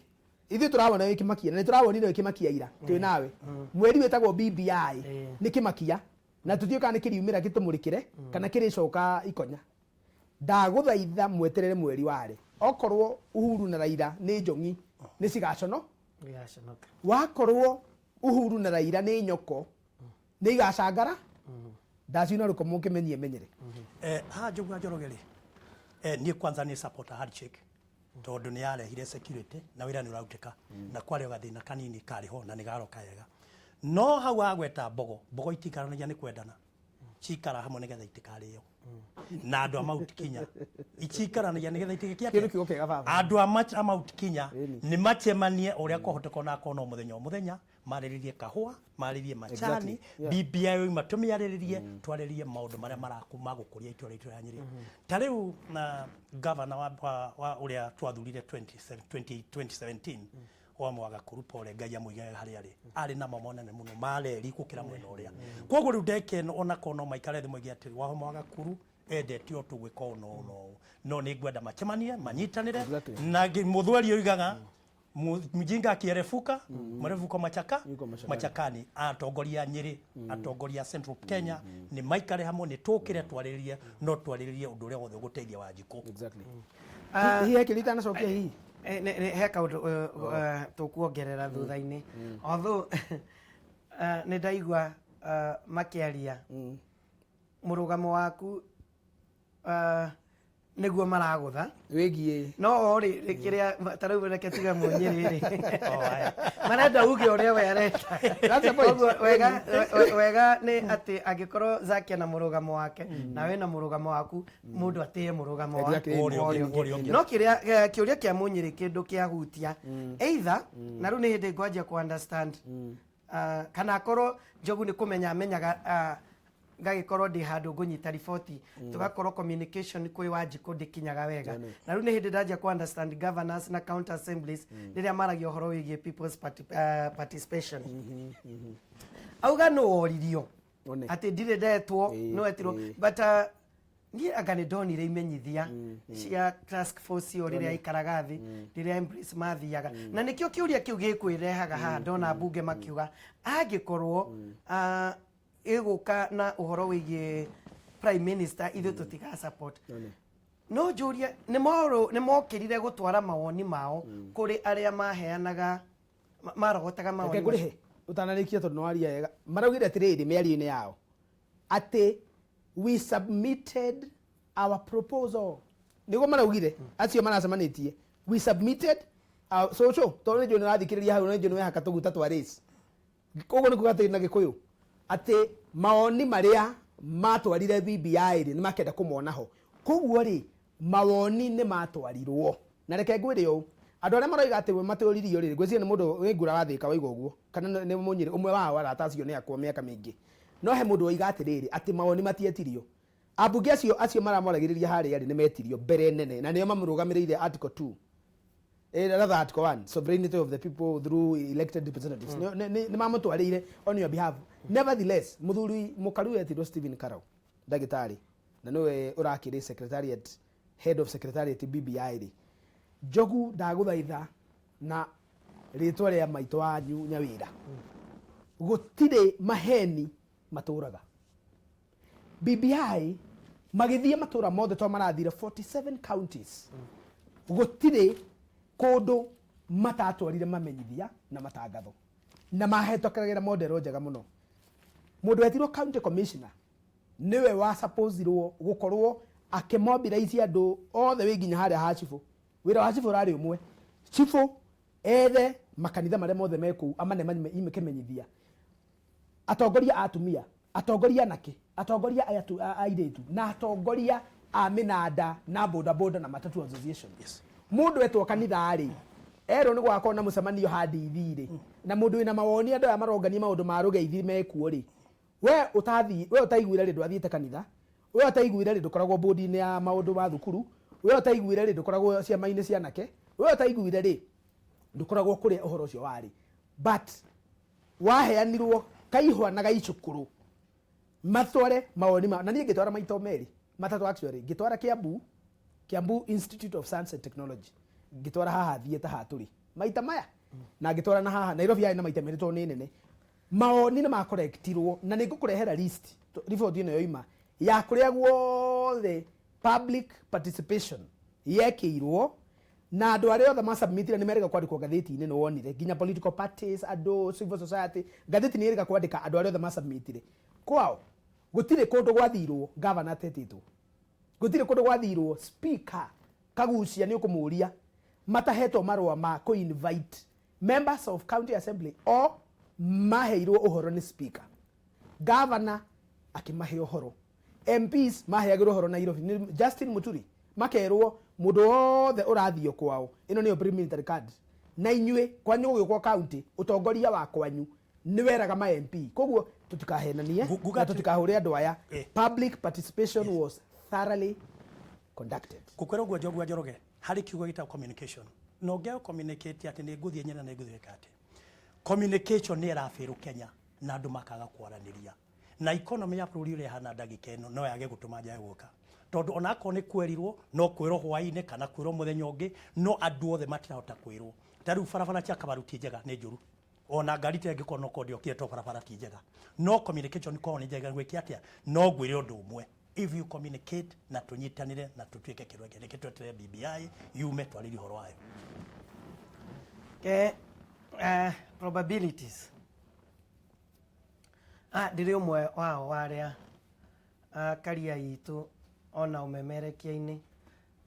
ithuĩ tũrawona wĩ kĩmakia, na nĩ tũrawonire wĩ kĩmakia ira, twĩ nawe. Mweri wĩtagwo BBI nĩ kĩmakia, na tũtiũĩ kana nĩ kĩriumĩra gĩtũmũrĩkĩre, kana kĩrĩcoka ikonya. Ndagũthaitha mweterere mweri ware. Okorwo Uhuru na Raila nĩ njong'i, nĩ cigacono. Wakorwo Uhuru na Raila nĩ nyoko, nĩ igacangara. Ndaciuna rũkomo ũkĩmenyie menyere. Haha Njogu wa Njoroge rĩ, niĩ kwanza nĩ supporter handshake tondũ nĩ yarehire security na wĩra nĩ ũrarutĩka na kwarĩ o gathĩna kanini karĩ ho na nĩ garoka wega. No hau wagweta mbogo, mbogo itiikaranagia nĩ kwendana, cikara hamwe nĩgetha itikarĩo na andũ a Mount Kenya icikaranagia nĩgetha itigĩke Kĩu nĩ kiugo kĩega baba. Andũ a Mount Kenya nĩ macemanie ũrĩa kwahoteka ona akorwo no mũthenya o mũthenya, marĩrĩrie kahũa, marĩrĩrie macani. BBI yoima tũmĩarĩrĩrie, twarĩrĩrie maũndũ marĩa magũkũria itũra ritũ rĩa Nyĩrĩ. Ta rĩu na gavana wa ũrĩa twathurire 2017 wa Mwagakuru, pole, Ngai amũige harĩa arĩ, arĩ na mamo nene mũno ma reri gũkĩra mwena ũrĩa. Koguo rĩu ndeke ĩno ona korwo no maikare thĩ moige atĩrĩ wa Mwagakuru endete o tũgwĩka ũũ na ũũ na ũũ, no nĩ ngwenda macemanie manyitanĩre. Na mũthweri oigaga mjinga akierefuka mwerevuko machaka. Yuko machakani. Machakani. Atongoria Nyĩrĩ, atongoria Central Kenya nĩ maikare hamwe, nĩ tũkĩre twarĩrĩrie, no twarĩrĩrie ũndũ ũrĩa wothe ũgũteithia Wanjikũ. Hihi he kĩũria itanacokia hihi? He kaũndũ tũkuongerera thutha-inĩ. Although nĩ ndaigua makĩaria mũrũgamo waku. Nĩguo maragũtha. Wĩgiĩ no o rĩ kĩrĩa ta rĩu reke tuge Mũnyĩrĩ rĩ, marenda uge ũrĩa we arenda. That's the point. Koguo wega wega nĩ atĩ angĩkorwo Zaki na mũrũgamo wake na we na mũrũgamo waku, mũndũ atĩe mũrũgamo wa Ũrĩa ũngĩ, ũrĩa ũngĩ. No kĩrĩa kĩũria kĩa Mũnyĩrĩ kĩndũ kĩahutia either na rĩu nĩ hĩndĩ ngwanjia ku understand kana akorwo Njogu nĩ kũmenya amenyaga, ngagĩkorwo ndĩ handũ ngũnyita riboti, tũgakorwo communication kwĩ Wanjikũ ndĩkinyaga wega. Na rĩu nĩ hĩndĩ ndanjia ku understand governors na county assemblies rĩrĩa maragia ũhoro wĩgiĩ people's participation. Auga nũ woririo? One. Atĩ ndirĩ ndetwo. Ĩĩ, nĩ wetirwo. But niĩ anga nĩ ndonire imenyithia cia task force ĩyo rĩrĩa ikaraga thĩ, rĩrĩa Embrace mathiaga, na nĩkĩo kĩũria kĩu gĩkwĩrehaga haha. Ndona mbunge makiuga angĩkorwo ĩgũka na ũhoro wĩgiĩ prime minister, ithuĩ tũtiga support. No njũrie, nĩ mokĩrire gũtwara mawoni mao kũrĩ arĩa maheanaga marogotaga Reke mawoni? Ngũrĩhe ũtanarĩkia tondũ nĩwaria wega. Maraugire atĩrĩrĩ mĩario-inĩ yao atĩ "We submitted our proposal." Nĩguo maraugire acio maracemanĩtie, "We submitted our." Cũcũ, tondũ nĩ njũĩ nĩũrathikĩrĩria hau, nĩ njũĩ nĩwehaka tũguta twa race. Koguo nĩ kuga atĩ na Gĩkũyũ atĩ mawoni marĩa matwarire BBI rĩ, nĩ makenda kũmona ho. Koguo rĩ, mawoni nĩ matwarirwo. Na reke ngwĩre ũũ, andũ arĩa maroiga atĩ we matũririo rĩ, ngwĩciria nĩ mũndũ wĩ ngura wathĩka waiga ũguo, kana nĩ Mũnyĩrĩ ũmwe wao. Arata acio nĩ akwa mĩaka mĩingĩ. No he mũndũ woiga atĩrĩrĩ atĩ mawoni matietirio. Ambunge acio maramwaragĩrĩria harĩa rĩ, nĩ metirio mbere nene na nĩo mamũrũgamĩrĩire article 2, rather article 1, sovereignty of the people through elected representatives. Nĩ mamũtwarĩire on your behalf. Nevertheless, mũthuri mũkaru etirwo Stephen Karau, ndagĩtarĩ, na nĩwe ũrakĩrĩ secretariat, head of secretariat BBI rĩ. Njogu, ndagũthaitha na rĩtwa rĩa maitũ wanyu Nyawĩra, gũtirĩ maheni matũraga. BBI magĩthiĩ matũra mothe to marathire 47 counties, gũtirĩ kũndũ matatwarire mamenyithia na matangatho na mahetũkagĩra model njega mũno. Mũndũ wetirwo county commissioner nĩwe wa supposirwo gũkorwo akĩmobilize andũ othe wĩ nginya harĩa ha cibũ. Wĩra wa cibũ ũrarĩ ũmwe, cibũ ethe makanitha marĩa mothe me kũu, amane kĩmenyithia, atongoria a atumia, atongoria anake, atongoria a airĩtu na atongoria a mĩnanda na boda boda na matatu association. Mũndũ etwo kanitha rĩ, erwo nĩ gũgakorwo na mũcemanio handithi rĩ, na mũndũ wĩna mawoni, andũ aya marongania maũndũ ma rũgeithi mekuo rĩ, we ũtathiĩ, we ũtaiguire rĩ, ndwathiĩte kanitha, we ũtaiguire rĩ, ndũkoragwo bodi-inĩ ya maũndũ ma thukuru, we ũtaiguire rĩ, ndũkoragwo ciama-inĩ cia anake, we ũtaiguire rĩ, ndũkoragwo kũrĩa ũhoro ũcio warĩ. But waheanirwo kaihwa na gaicukuru matware mawoni ma. Na niĩ ngĩtwara maita merĩ matatũ actually. Ngĩtwara Kiambu, Kiambu Institute of Science and Technology, ngĩtwara haha thieta haha tũrĩ maita maya, na ngĩtwara na haha Nairobi yarĩ na maita merĩ tondũ nĩ nene. Mawoni nĩ makorektirwo na nĩ ngũkũrehera list riboti ĩno yoima ya kũrĩa guothe public participation yekĩirwo na andũ arĩa othe masubmitire nĩ merĩga kwandĩkwo ngathĩti-inĩ. Nĩ wonire nginya political parties, andũ civil society, ngathĩti nĩ ĩrĩga kwandĩka andũ arĩa othe masubmitire kwao. Gũtirĩ kũndũ gwathirwo gavana atetĩtwo, gũtirĩ kũndũ gwathirwo speaker Kagucia nĩ ũkũmũria matahetwo marũa ma kũ-invite members of county assembly o maheirwo ũhoro nĩ speaker, governor akĩmahe ũhoro, MPs maheagĩrwo ũhoro Nairobi nĩ Justin Muturi, makerwo mũndũ wothe ũrathio kwao ĩno nĩyo preliminary card, na inyuĩ kwanyu gũgĩũkwo county ũtongoria wa kwanyu nĩ weraga ma MP. Koguo tũtikahenanie Nguga na tũtikahũre andũ aya. Public participation was thoroughly conducted. Ngũkwĩra ũguo, Njogu wa Njoroge, harĩ kiugo gĩtagwo communication, na ũngĩaga communicate atĩ nĩ ngũthiĩ nyene na nĩ ngũthiĩ gwĩka atĩ communication nĩ ĩrabĩrũ Kenya na andũ makaga kwaranĩria na economy ya bũrũri ũrĩa ĩhana ndagĩka ĩno no yage gũtũma njage gũka, tondũ onakorwo nĩ kwerirwo no kwĩrwo hwaĩ-inĩ kana kwĩrwo mũthenya ũngĩ, no andũ othe matirahota kwĩrwo. Ta rĩu barabara cia Kabaru ti njega, nĩ njũru, ona ngari ta ĩngĩkorwo no korwo ndĩokire to barabara ti njega, no communication korwo nĩ njega gwĩke atĩa. No ngwĩre ũndũ ũmwe, if you communicate na tũnyitanĩre na tũtuĩke kĩndũ gĩkĩ, reke tweterere BBI yume twarĩrie ũhoro wayo. Ke probabilities, ndĩrĩ ũmwe wao wa arĩa karia itũ. Ona ũmemerekia-inĩ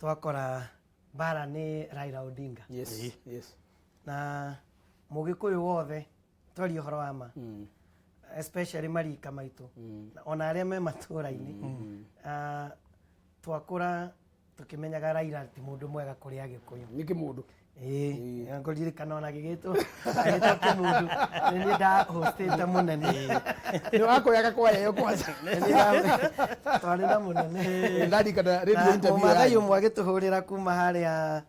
twakora mbara nĩ Raila Odinga. Na mũgĩkũyũ wothe twarie ũhoro wa ma, especially marika maitũ, ona arĩa me matũra-inĩ, twakũra tũkĩmenyaga Raila ti mũndũ mwega kũrĩ Agĩkũyũ. Nĩ kĩmũndũ. Ĩĩ, ngũririkana ona gĩgĩtwo agĩtwo kĩmũndũ nĩ niĩ ndahostĩte mũnene. Nĩ wakoyaga kwaya ĩyo kwanza. Nĩ niĩ twarĩ na mũnene. Ndarikana radio Na interview Mũmathai yanyu. ũmwe agĩtũhũrĩra kuma harĩa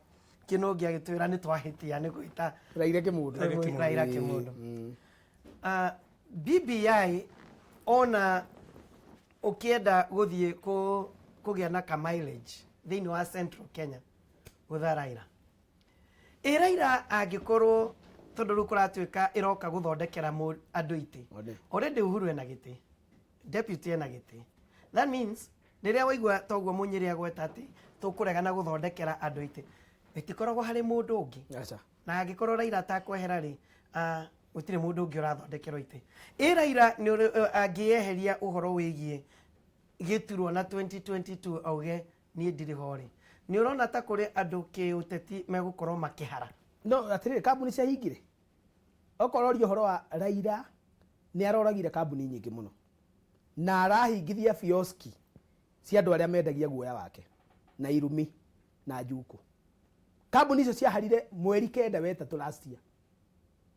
Kĩnũngi agĩtwĩra nĩ twahĩtia nĩ gwĩta Raila kĩmũndũ. Raila kĩmũndũ. BBI ona ũkĩenda gũthiĩ kũgĩa na ka mileage thĩinĩ wa Central Kenya gũtha Raila. Ĩ Raila angĩkorwo tondũ rĩu kũratuĩka ĩroka gũthondekera andũ itĩ. Already Uhuru ena gĩtĩ, deputy ena gĩtĩ. That means rĩrĩa waigua toguo Mũnyĩrĩ agweta atĩ tũkũregana gũthondekera andũ itĩ, ĩtikoragwo harĩ mũndũ ũngĩ. Aca. Na angĩkorwo Raila atakwehera rĩ, gũtirĩ mũndũ ũngĩ ũrathondekerwo itĩ. Ĩ Raila nĩ angĩeheria ũhoro wĩgiĩ gĩturwa na 2022 auge niĩ ndirĩ ho rĩ, nĩ ũrona ta kũrĩ andũ kĩũteti megũkorwo makĩhara? No atĩrĩrĩ, kambuni ciahingire. Okorwo ũria ũhoro wa Raila, nĩ aroragire kambuni nyingĩ mũno na arahingithia bioski cia andũ arĩa mendagia guoya wake na irumi na njukũ. Kambuni icio ciaharire mweri 9 wetatũ last year.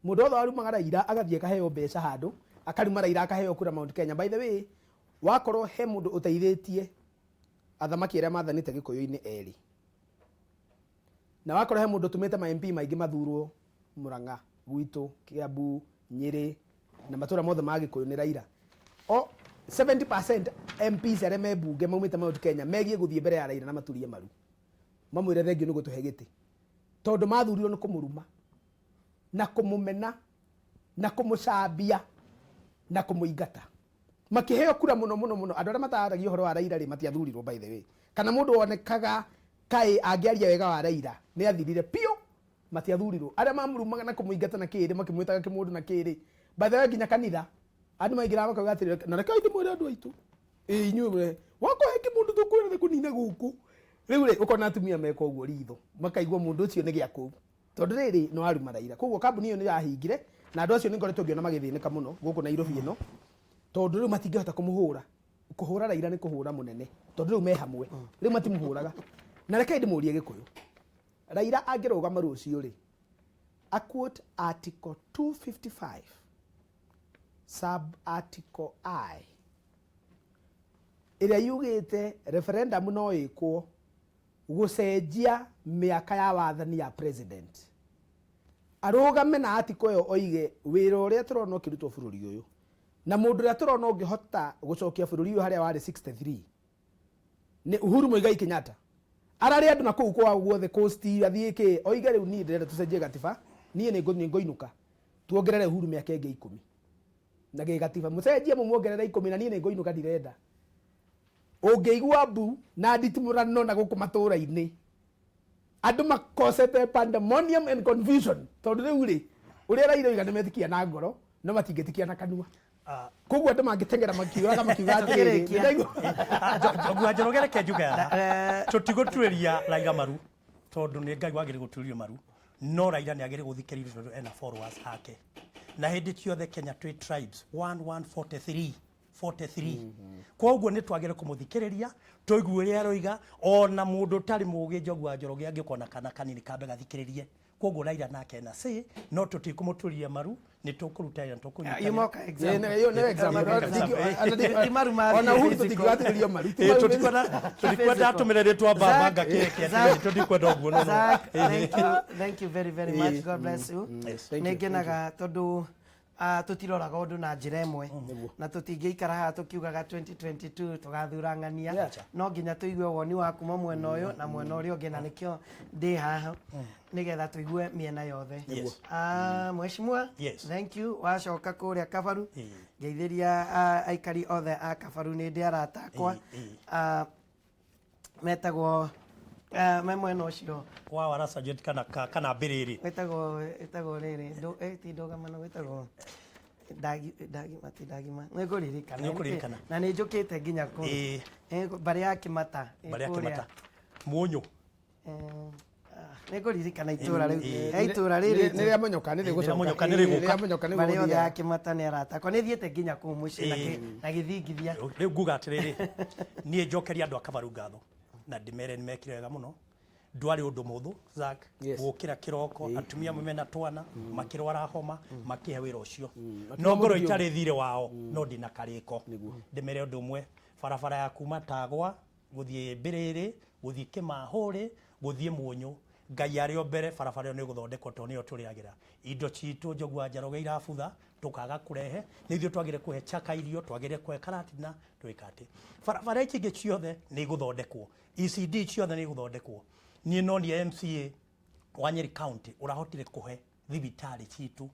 Mũndũ wothe warumaga Raila agathiĩ akaheo mbeca handũ, akaruma Raila akaheo kura Mount Kenya. By the way, wakorwo he mũndũ ũteithĩtie athamaki arĩa mathanĩte Gĩkũyũ-inĩ erĩ, na wakorwo he mũndũ ũtũmĩte ma MP maingĩ mathurwo Murang'a, gwitũ, Kiambu, Nyĩrĩ na matũra mothe ma Gĩkũyũ nĩ Raila. O 70% MPs arĩa me mbunge maumĩte Mount Kenya megiĩ gũthiĩ mbere ya Raila na maturie maru, mamwĩre thengiũ nĩ gũtũhe gĩtĩ, tondũ mathurirwo nĩ kũmũruma na kũmũmena na kũmũcambia na kũmũingata. Makĩheo kura mũno mũno mũno. Andũ arĩa mataragia ũhoro wa Raila rĩ, matiathurirwo by the way. Kana mũndũ wonekaga kaĩ angĩaria wega wa Raila nĩ athirire piũ, matiathurirwo. Arĩa mamũrumaga na kũmũingata na kĩrĩ, makĩmwĩtaga kĩmũndũ na kĩrĩ. By the way, nginya kanitha andũ maingĩraga makauga atĩrĩrĩ, na reke ndĩmwĩre andũ aitũ, ĩ inyuĩ mwe wakohe kĩmũndũ tũkwĩra nĩ kũnina gũkũ. Rĩu rĩ, ũkona atumia meka ũguo ritho, makaigua mũndũ ũcio nĩ gĩa kũu, tondũ rĩrĩ nĩ waruma Raila. Koguo kambuni ĩyo nĩ yahingire, na andũ acio nĩ ngoretwo ngĩona magĩthĩnĩka mũno gũkũ Nairobi ĩno, tondũ rĩu matingĩhota kũmũhũra. Kũhũra Raila nĩ kũhũra mũnene, tondũ rĩu me hamwe, rĩu matimũhũraga. Na reke ndĩmũrie Gĩkũyũ, Raila angĩrũgama rũciũ rĩ, a quote article 255 sub article I ĩrĩa yugĩte referendum no ĩkwo gũcenjia mĩaka ya wathani ya president. Arũgame na article ĩyo oige wĩra ũrĩa tũrona ũkĩrutwo bũrũri ũyũ na mũndũ ũrĩa tũrona ũngĩhota gũcokia bũrũri ũyũ harĩa warĩ 63 nĩ Uhuru Muigai Kenyatta. Ararĩ andũ na kũu kwao guothe coast athiĩ kĩ, oige rĩu niĩ ndĩrenda tũcenjie gatiba, niĩ nĩ ngũinũka tuongerere Uhuru mĩaka ĩngĩ 10 na gĩgatiba mũcenjie mũmuongerere 10 na niĩ nĩ ngũinũka ndirenda. Ũngĩigua mbu na nditimũrano na gũkũ matũra-inĩ, andũ makosete pandemonium and confusion, tondũ rĩu rĩ ũrĩa Raila oiga nĩ metĩkia na ngoro no matingĩtĩkia na kanua. Koguo andũ mangĩteng'era makiũraga makiuga atĩrĩrĩ, Tũkĩrĩkia. nĩndaigua. Njugua Njoroge, reke njuge haha. Tũtigũtuĩria Raila maru, tondũ nĩ Ngai wagĩrĩire gũtuĩrio maru, no Raila nĩ agĩrĩire gũthikĩrĩrio tondũ ena followers ake. Na hĩndĩ ciothe Kenya twĩ tribes 1143 43, koguo nĩ twagĩrĩire kũmũthikĩrĩria tũigue ũrĩa aroiga. Ona mũndũ ũtarĩ mũgĩ Njogu wa Njoroge angĩkona kana kanini kambe gathikĩrĩrie. Koguo Raila nake ena say, no tũtikũmũtuĩria maru, nĩ tũkũruta wĩra, tũkũnyitanĩra. Yuma oka example. Ĩĩ, ĩyo nĩyo example. Ti maru ma Ona Uhuru physical. tũtingiuga maru. Ti Ĩĩ, maru. Tũtikwenda atũmĩre rĩtwa mbambanga kĩrĩke Zack. tũtikwenda ũguo, no, no. Zack, thank you, thank you very very much. God bless you. Yes. Thank you, Nĩ ngenaga tondũ tũtiroraga ũndũ na njĩra ĩmwe, na tũtingĩikara haha tũkiugaga 2022 tũgathura ng'ania. No nginya tũigue woni wa kuma mwena ũyũ na mwena ũrĩa ũngĩ, na nĩkĩo ndĩ haha nĩgetha tũigue mĩena yothe. Yes. Mheshimiwa, Yes. thank you. Wacoka kũrĩa Kabaru, ngeithĩria aikari othe a Kabaru, nĩ ndĩ arata akwa metagwo me mwena ũcio wa wara sergeant kana mbĩrĩrĩ. Wĩtagwo rĩrĩ ti ndũgamano, wĩtagwo Ndagima ti ndagima nĩ ngũririkana. Nĩ ũkũririkana. Na nĩ njũkĩte nginya kũu. Ĩĩ. Mbarĩ ya Kĩmata. Mbarĩ ya. Kĩmata Mũnyũ. Nĩ ngũririkana itũra rĩu. He itũra rĩrĩ nĩ rĩa Monyoka, nĩ rĩgũcoka. Monyoka nĩ rĩgũka. Rĩa Monyoka nĩ mbarĩ yothe ya Kĩmata nĩ arata akwa. Nĩ thiĩte nginya kũu mũciĩ na gĩthingithia. Rĩu nguga atĩrĩrĩ, niĩ njokeria andũ a Kabaru ngatho na ndĩmere nĩ mekire wega mũno. Ndwarĩ ũndũ mũhũthũ Zack, gũkĩra kĩroko, atumia amwe mena twana makĩrwara homa, makĩhe wĩra ũcio. No ngorwo itarĩ thirĩ wao, no ndĩna karĩko. Ndĩmere ũndũ ũmwe, barabara ya kuma Tagwa gũthiĩ Mbĩrĩrĩ, gũthiĩ Kĩmahũrĩ, gũthiĩ Mũnyũ, Ngai arĩ o mbere, barabara ĩyo nĩ ĩgũthondekwo tondũ nĩyo tũrĩagĩra. Indo citũ Njogu wa Njoroge irabutha, tũkaga kũrehe, nĩ ithuĩ twagĩrĩire kũhe Chaka irio, twagĩrĩire kũhe Karatina, twĩka atĩ. Barabara ici ingĩ ciothe nĩ igũthondekwo. ECD ciothe nĩ igũthondekwo. Niĩ no niĩ MCA wa Nyeri County ũrahotire kũhe thibitarĩ citũ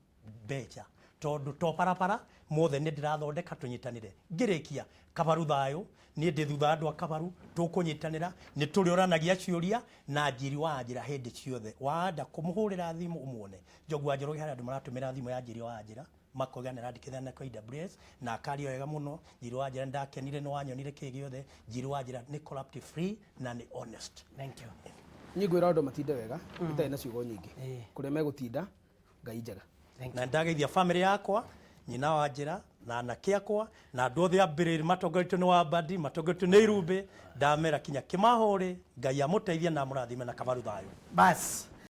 mbeca tondũ to barabara mothe nĩ ndĩrathondeka tũnyitanĩre. Ngĩrĩkia, Kabaru thayũ, niĩ ndĩ thutha wa andũ a Kabaru, tũkũnyitanĩra, nĩ tũrĩũranagia ciũria na Njiri wa Njĩra hĩndĩ ciothe. Wanda kũmũhũrĩra thimũ ũmuone. Njogu wa Njoroge harĩ andũ maratũmĩra thimũ ya Njiri wa Njĩra makoiga nĩ arandĩkithania na KWS na akaria wega mũno. Njiri wa Njĩra nĩ ndakenire nĩ wanyonire kĩ gĩothe. Njiri wa Njĩra nĩ corrupt free na nĩ honest. Thank you. Niĩ ngwĩra andũ matinde wega itarĩ na ciugo nyingĩ. Kũrĩa megũtinda, Ngai njega. Na ndageithia family yakwa, nyina wa Njĩra na anake akwa na andũ othe a Mbĩrĩrĩ matongoretio nĩ Wambadi, matongoretio nĩ Irumbĩ, ndamera kinya Kĩmahũrĩ, Ngai amũteithie na amũrathime na Kabaru thayũ. Bas.